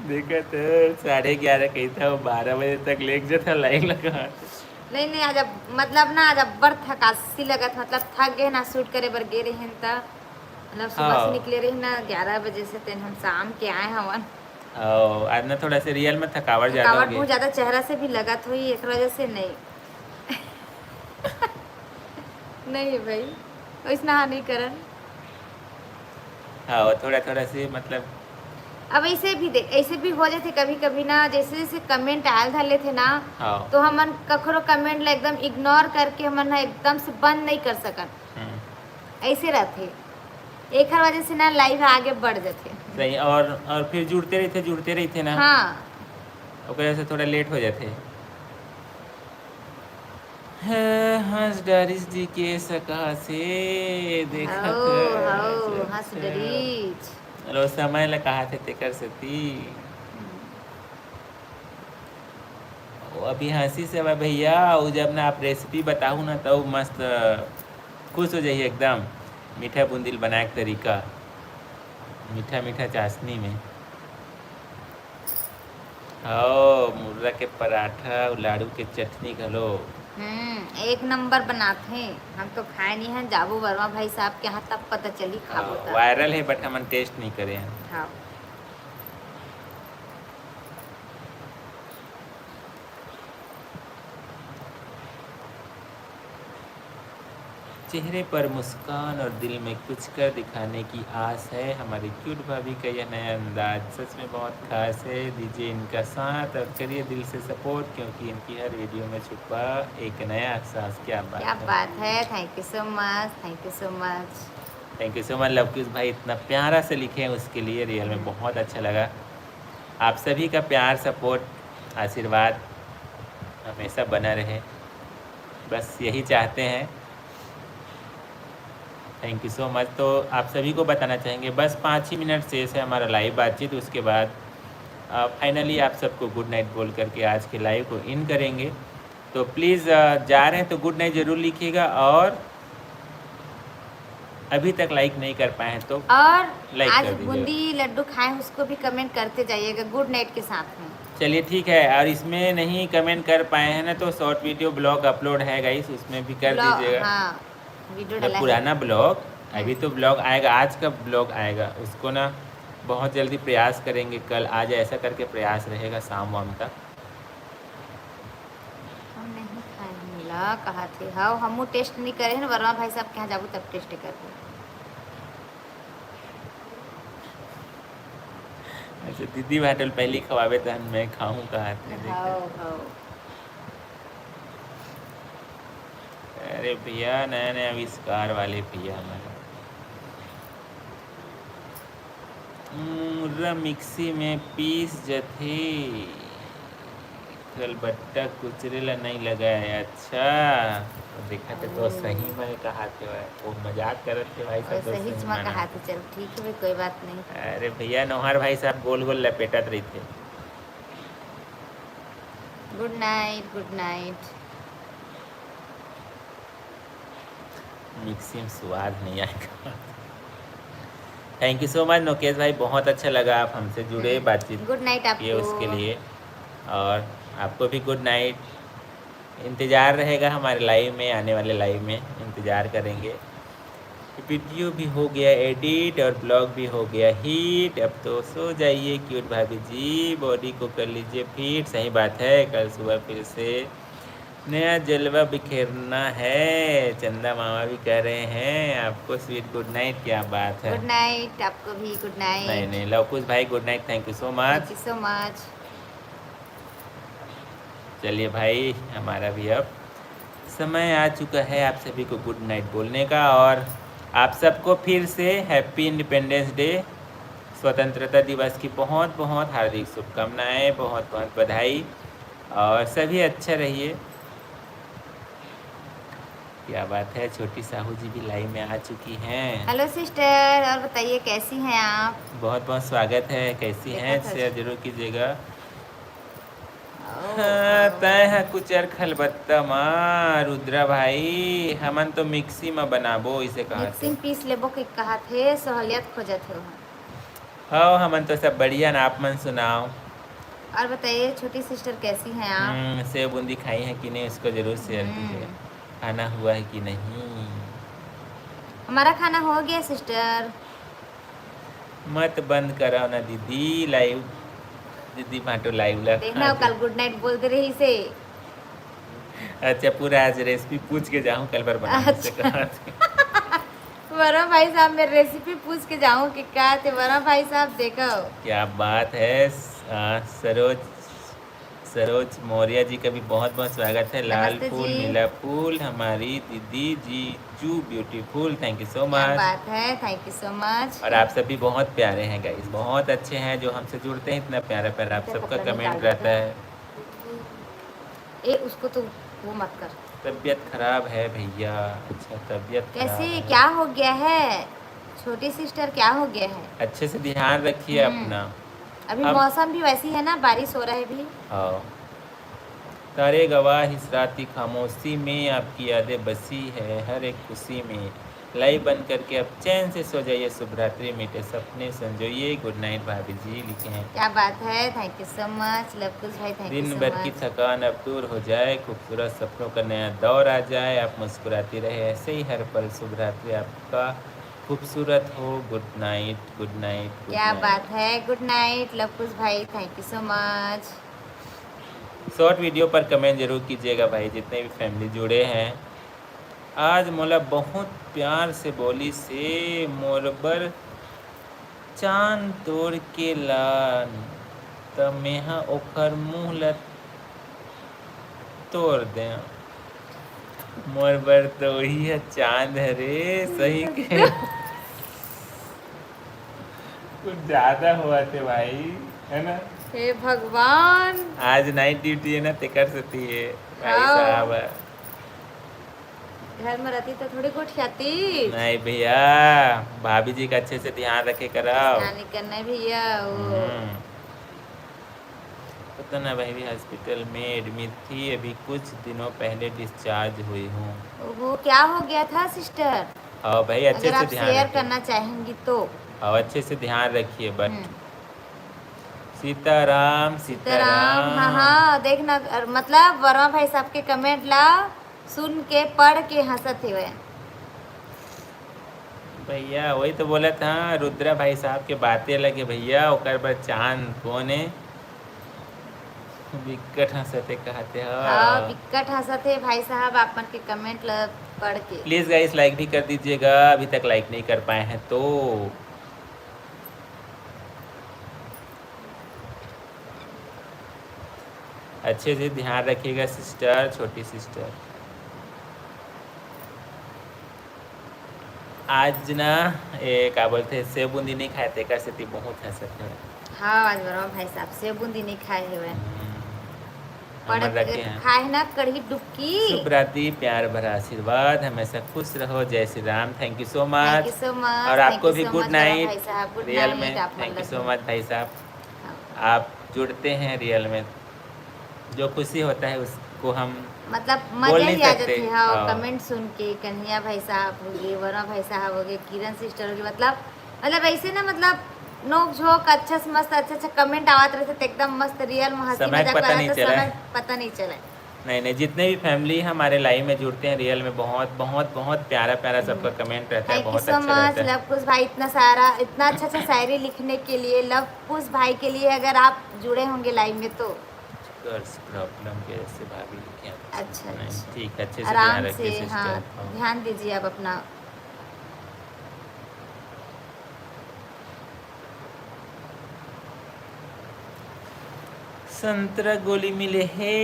देखा तो साढ़े ग्यारह कही था, वो बारह बजे तक लेके जाता लाइन लगा। नहीं नहीं, आज अब, मतलब ना, आज अब्बर थकासी लगत, मतलब थक गए ना, शूट करे बर गे रहे त, मतलब सुबह हाँ। से निकले रहे ना ग्यारह बजे से, तेन हम शाम के आए हवन। और आज ना थोड़ा सा रियल में थकावट ज़्यादा हो थकावट गई। बहुत ज्यादा चेहरा से भी लगत हुई, एक वजह से नहीं। नहीं भाई, वैसना नहीं करन। हाँ, वो थोड़ा थोड़ा से मतलब अब ऐसे भी देख, ऐसे भी हो जाते कभी कभी ना, जैसे जैसे कमेंट आयल धर लेते ना, हाँ। तो हमन कखरो कमेंट ला एकदम इग्नोर करके हमन ह एकदम से बंद नहीं कर सकन, हम्म, ऐसे रहते। एकर वजह से ना लाइव आगे बढ़ जाते। सही। और और फिर जुड़ते रहते, जुड़ते रहते ना, हाँ, ओकरे से थोड़ा लेट हो जाते। है, हंस डारिस जी के सका से देखत हो, है। हो, अच्छा, हंस अच्छा। डरीच। अरे, वो समय ला कहा थे तेकर सेती। वो अभी हंसी से बा भैया, वो जब ना आप रेसिपी बताहू ना, तब मस्त खुश हो जाइए एकदम। मीठा बूंदी बनाए के तरीका, मीठा मीठा चाशनी में। हो, मुर्रा के पराठा अउ लाड़ू के चटनी घलो। हम्म, एक नंबर बनाथे। हम तो खाए नहीं हैं, जाबो वर्मा भाई साहब के यहाँ, तब पता चली खाबो हाँ, तब। वायरल है, but हमन टेस्ट नहीं करे हैं। हाँ। चेहरे पर मुस्कान और दिल में कुछ कर दिखाने की आस है। हमारी क्यूट भाभी का यह नया अंदाज सच में बहुत खास है। दीजिए इनका साथ और करिए दिल से सपोर्ट, क्योंकि इनकी हर वीडियो में छुपा एक नया एहसास। क्या बात क्या है। बात है। Thank you so much, thank you so much। Thank you so मच लवकुश भाई, इतना प्यारा से लिखे हैं, उसके लिए रियल में बहुत अच्छा लगा। आप सभी का प्यार, सपोर्ट, आशीर्वाद हमेशा बना रहे, बस यही चाहते हैं। थैंक यू सो मच। तो आप सभी को बताना चाहेंगे, बस पाँच ही मिनट शेष है हमारा लाइव बातचीत, उसके बाद फाइनली आप सबको गुड नाइट बोल करके आज के लाइव को एंड करेंगे। तो प्लीज़ जा रहे हैं तो गुड नाइट ज़रूर लिखिएगा, और अभी तक लाइक नहीं कर पाए हैं तो और लाइक आज कर दीजिएगा। बूंदी लड्डू खाए, उसको भी कमेंट करते जाइएगा गुड नाइट के साथ में। चलिए ठीक है, और इसमें नहीं कमेंट कर पाए हैं ना, तो शॉर्ट वीडियो ब्लॉग अपलोड है गाइस, उसमें भी कर ब्लॉग, दीजिएगा। हाँ, वीडियो मतलब डाला है। पुराना ब्लॉग, अभी तो ब्लॉग आएगा, आज का ब्लॉग आएगा, उसको ना बहुत जल्दी प्रयास करेंगे, कल आज ऐसा करके प्रयास रहेगा शाम वाम तक। हम नहीं खाए मिला कहा थे, हाँ, हमू टेस्ट नहीं करे हैं, वर्मा भाई साहब के यहाँ जाबो तब टेस्ट करबो। अच्छा, दीदी भाटल पहली खवावे तहन मैं खाऊं कहा थे, देखा। हाँ, हाँ। अरे भैया, नया नया आविष्कार वाले भैया हमारे। मुर्रा मिक्सी में पीस जथे। चल बट्टा कुचरे ला नहीं लगाए। अच्छा, तो देखा थे तो सही में कहा थे भाई, वो मजाक करत थे भाई सब, और दोस्त सही सही च में माना। कहा थे, चल ठीक है भाई, कोई बात नहीं। अरे भैया, नोहर भाई साहब गोल गोल लपेटत रही थे। गुड नाइट, गुड नाइट। मिक्सी में स्वाद नहीं आएगा। थैंक यू सो मच नोकेश भाई, बहुत अच्छा लगा आप हमसे जुड़े, हम्म। बातचीत गुड नाइट किए आपको। उसके लिए। और आपको भी गुड नाइट। इंतज़ार रहेगा हमारे लाइव में, आने वाले लाइव में इंतज़ार करेंगे। वीडियो भी हो गया एडिट और ब्लॉग भी हो गया हिट। अब तो सो जाइए क्यूट भाभी जी, बॉडी को कर लीजिए फिट। सही बात है, कल सुबह फिर से नया जलवा बिखेरना है, चंदा मामा भी कह रहे हैं आपको स्वीट गुड नाइट। क्या बात है। गुड नाइट आपको भी, गुड नाइट। नहीं नहीं, लवकुश भाई good night, thank you so much. Thank you so much. चलिए भाई, हमारा भी अब समय आ चुका है आप सभी को गुड नाइट बोलने का, और आप सबको फिर से हैप्पी इंडिपेंडेंस डे, स्वतंत्रता दिवस की बहुत बहुत हार्दिक शुभकामनाएं, बहुत बहुत बधाई, और सभी अच्छा रहिए। क्या बात है, छोटी साहू जी भी लाइव में आ चुकी हैं। हेलो सिस्टर, और बताइए कैसी हैं आप? बहुत बहुत स्वागत है, कैसी देखा हैं? था। शेयर जरूर कीजिएगा। हाँ, तय ह कुचर खलबत्ता मा, रुद्रा भाई, हमन तो मिक्सी मा बनाबो, इसे कहा मिक्सी थे। में पीस लेबो के कहा थे, सहूलियत खोजत हो। हाँ, हमन तो सब बढ़िया ना, आप मन सुनाओ। और बताइए छोटी सिस्टर, कैसी हैं आप? हम्म, सेव बूंदी खाई है कि नहीं, उसको जरूर शेयर हम्म। कीजिए। खाना हुआ है कि नहीं? हमारा खाना हो गया सिस्टर। मत बंद कराओ ना दीदी लाइव, दीदी भाटो लाइव ला देखना, कल गुड नाइट बोल दे रही से। अच्छा, पूरा आज रेसिपी पूछ के जाऊँ, कल बार बनाने से अच्छा। कहा थे। वर्मा भाई साहब, मैं रेसिपी पूछ के जाऊँ कि का थे वर्मा भाई साहब, देखो। क्या बात है। आ, सरोज, सरोज मौर्य जी का भी बहुत बहुत स्वागत है। लाल नमस्ते फूल, जी। नीला फूल, हमारी दीदी जीजू ब्यूटीफुल, thank you so क्या much। बात है, thank you so much। और आप सब भी बहुत प्यारे हैं गाइस, बहुत अच्छे हैं जो हमसे जुड़ते हैं, इतना प्यारा प्यारा आप सबका कमेंट रहता है। ए, उसको तो वो मत कर। तबीयत खराब है भैया। अच्छा, तबीयत खराब कैसे, है। क्या हो गया है छोटी सिस्टर, क्या हो गया है? अच्छे से ध्यान रखिए हम्म। अपना। अभी हम मौसम भी वैसी है ना, बारिश हो रहा है अभी। हाँ। तारे गवाह इस रात की खामोशी में, आपकी यादें बसी है हर एक खुशी में। लाइव बंद करके अब चैन से सो जाइए, शुभ रात्रि, मीठे सपने संजोइए। गुड नाइट भाभी जी लिखे हैं। क्या बात है, thank you so much Lavkush भाई, thank you so much। दिन भर की थकान अब दूर हो जाए, खूबसूरत सपनों का नया दौर आ जाए, आप मुस्कुराती रहे ऐसे ही हर पल। शुभ रात्रि आपका खूबसूरत हो। गुड नाइट, गुड नाइट, गुड क्या नाइट। बात है, गुड नाइट लवकुश भाई, thank you so much। Short video पर कमेंट जरूर कीजिएगा भाई, जितने भी फैमिली जुड़े हैं। आज मोला बहुत प्यार से बोलिस हे, मोर बर चांद तोड़ के लान, त मेहा ओखर मुंह ल तोड़ दें। मोर बर तो वही है चांद है रे, सही के। कुछ ज्यादा हुआ थे भाई, है ना? हे भगवान। आज नाइट ड्यूटी है ना, तेकर सेती है भाई हाँ। साहब। घर में रहती तो थोड़ी गोठियाती। नहीं भैया, भाभी जी का अच्छे से ध्यान रखे करव। ध्यान नहीं करना है भैया, वो हम्म। पता ना भाई, भी हॉस्पिटल में एडमिट थी, अभी कुछ दिनों पहले डिस्चार्ज हुई हूँ। ओहो, क्या हो गया था सिस्टर? हाँ भाई, अच्छे अगर से आप ध्यान शेयर रखिए। करना चाहेंगी तो। हाँ, अच्छे से ध्यान रखिए, बट हम्म। सीताराम, सीताराम, सीताराम। हाँ, हाँ, देखना, अर-, मतलब वर्मा भाई साहब के कमेंट ला सुन के, पढ़ के हंसत हेवय। भैया, वही तो बोलत हंव, रुद्रा भाई साहब के बातें अलग हे भैया, ओकर बर चांद कोन हे? बिकट हंसत हे कहत हे, हाँ। हाँ, बिकट हंसत हे भाई साहब, आप मन के कमेंट ल पढ़ के। प्लीज गाइस, लाइक भी कर दीजिएगा, अभी तक लाइक नहीं कर पाए हैं तो। अच्छे से ध्यान रखिएगा सिस्टर, छोटी सिस्टर। आज ना, ए, का बोलथे, सेव बूंदी नहीं खाए, तेकर सेती बहुत हंसत हे। हाँ, आज वर्मा भाई साहब सेव बूंदी नहीं खाए हेवय। हम्म। हमन रखे हैं। खाए ना कढ़ी डुबकी। शुभ रात्रि, प्यार भरा आशीर्वाद, हमेशा खुश रहो। जय Shri Ram. Thank you so much। Thank you so much। और आपको भी good night। भाई साहब, good night। Thank you so much भाई साहब। हाँ। आप जुड़ते हैं रियल में, जो खुशी होता है उसको हम मतलब मजा ही आ जाते हैं। हाँ, comment सुन के, कन्हैया भाई साहब हो गए, वर्मा भाई साहब हो गए, किरण सिस्टर हो गए, मतलब मतलब ऐसे ना, मतलब नोक झोंक अच्छा से मस्त, अच्छा अच्छा comment आवत रहते, तो एकदम मस्त रियल में हंसी मजाक लगा, तो समय पता नहीं चला। नहीं नहीं, जितने भी फैमिली हमारे लाइव में जुड़ते हैं, रियल में बहुत बहुत बहुत प्यारा प्यारा सबका comment रहता है। Thank you so much लव कुश भाई, इतना सारा, इतना अच्छा अच्छा शायरी लिखने के लिए, लव कुश भाई के लिए। अगर आप जुड़े होंगे लाइव में तो। गर्ल्स प्रॉब्लम कैसे भाभी लिखे हैं? अच्छा, अच्छा। ठीक, अच्छे से ध्यान रखिए सिस्टर। हाँ, ध्यान दीजिए आप अपना। संतरा गोली मिले हे,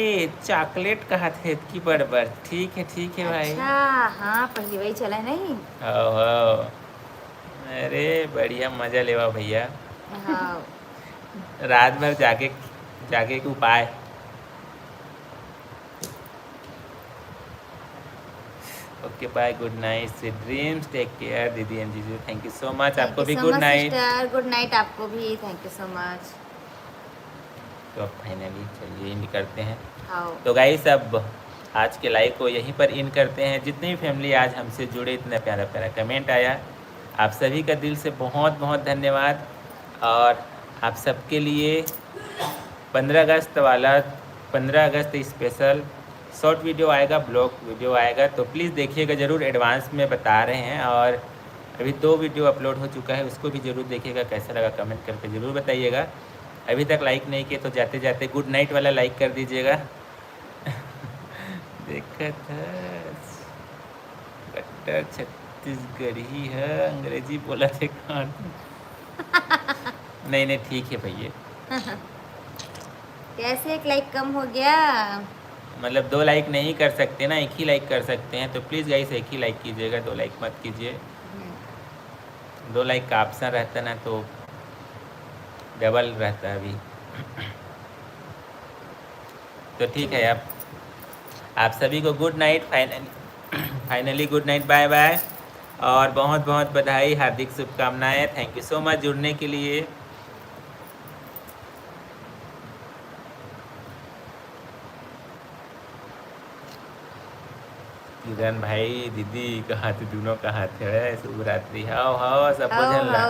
चॉकलेट कहत हे की बड़ बड़। ठीक है, ठीक है भाई। अच्छा, हाँ, पहली वही चला नहीं। हो हो। अरे बढ़िया, मजा लेवा भैया। हाँ। रात भर जागे, जागे के उपाय। Okay, bye, good night, sweet dreams, take care दीदी and जीजू। Thank you so much। आपको भी good night। Sister, good night आपको भी। Thank you so much। तो अब finally चलिए end करते हैं। हाँ। तो गाइस, अब आज के लाइव को यहीं पर end करते हैं। जितने भी फैमिली आज हमसे जुड़े, इतना प्यारा प्यारा comment आया, आप सभी का दिल से बहुत बहुत धन्यवाद। और आप सबके लिए पंद्रह अगस्त वाला, पंद्रह अगस्त स्पेशल शॉर्ट वीडियो आएगा, ब्लॉग वीडियो आएगा, तो प्लीज़ देखिएगा ज़रूर। एडवांस में बता रहे हैं। और अभी दो वीडियो अपलोड हो चुका है, उसको भी ज़रूर देखिएगा। कैसा लगा कमेंट करके ज़रूर बताइएगा। अभी तक लाइक नहीं किए तो जाते जाते गुड नाइट वाला लाइक कर दीजिएगा। देखत हस, कट्टर छत्तीसगढ़ी है, अंग्रेजी बोलत हे कहाँ। नहीं नहीं, ठीक है भैया। कैसे एक लाइक कम हो गया? मतलब दो लाइक नहीं कर सकते ना, एक ही लाइक कर सकते हैं। तो प्लीज़ गाइस, एक ही लाइक कीजिएगा, दो लाइक मत कीजिए। हम्म। दो लाइक का ऑप्शन रहता ना तो डबल रहता अभी। तो ठीक है, आप आप सभी को गुड नाइट। फाइनली फाइनली गुड नाइट, बाय बाय। और बहुत बहुत बधाई, हार्दिक शुभकामनाएं। थैंक यू सो मच जुड़ने के लिए। किरण भाई, दीदी कहाथे, दोनों कहाथे, शुभ रात्रि। हाव हाव, सब झन ला।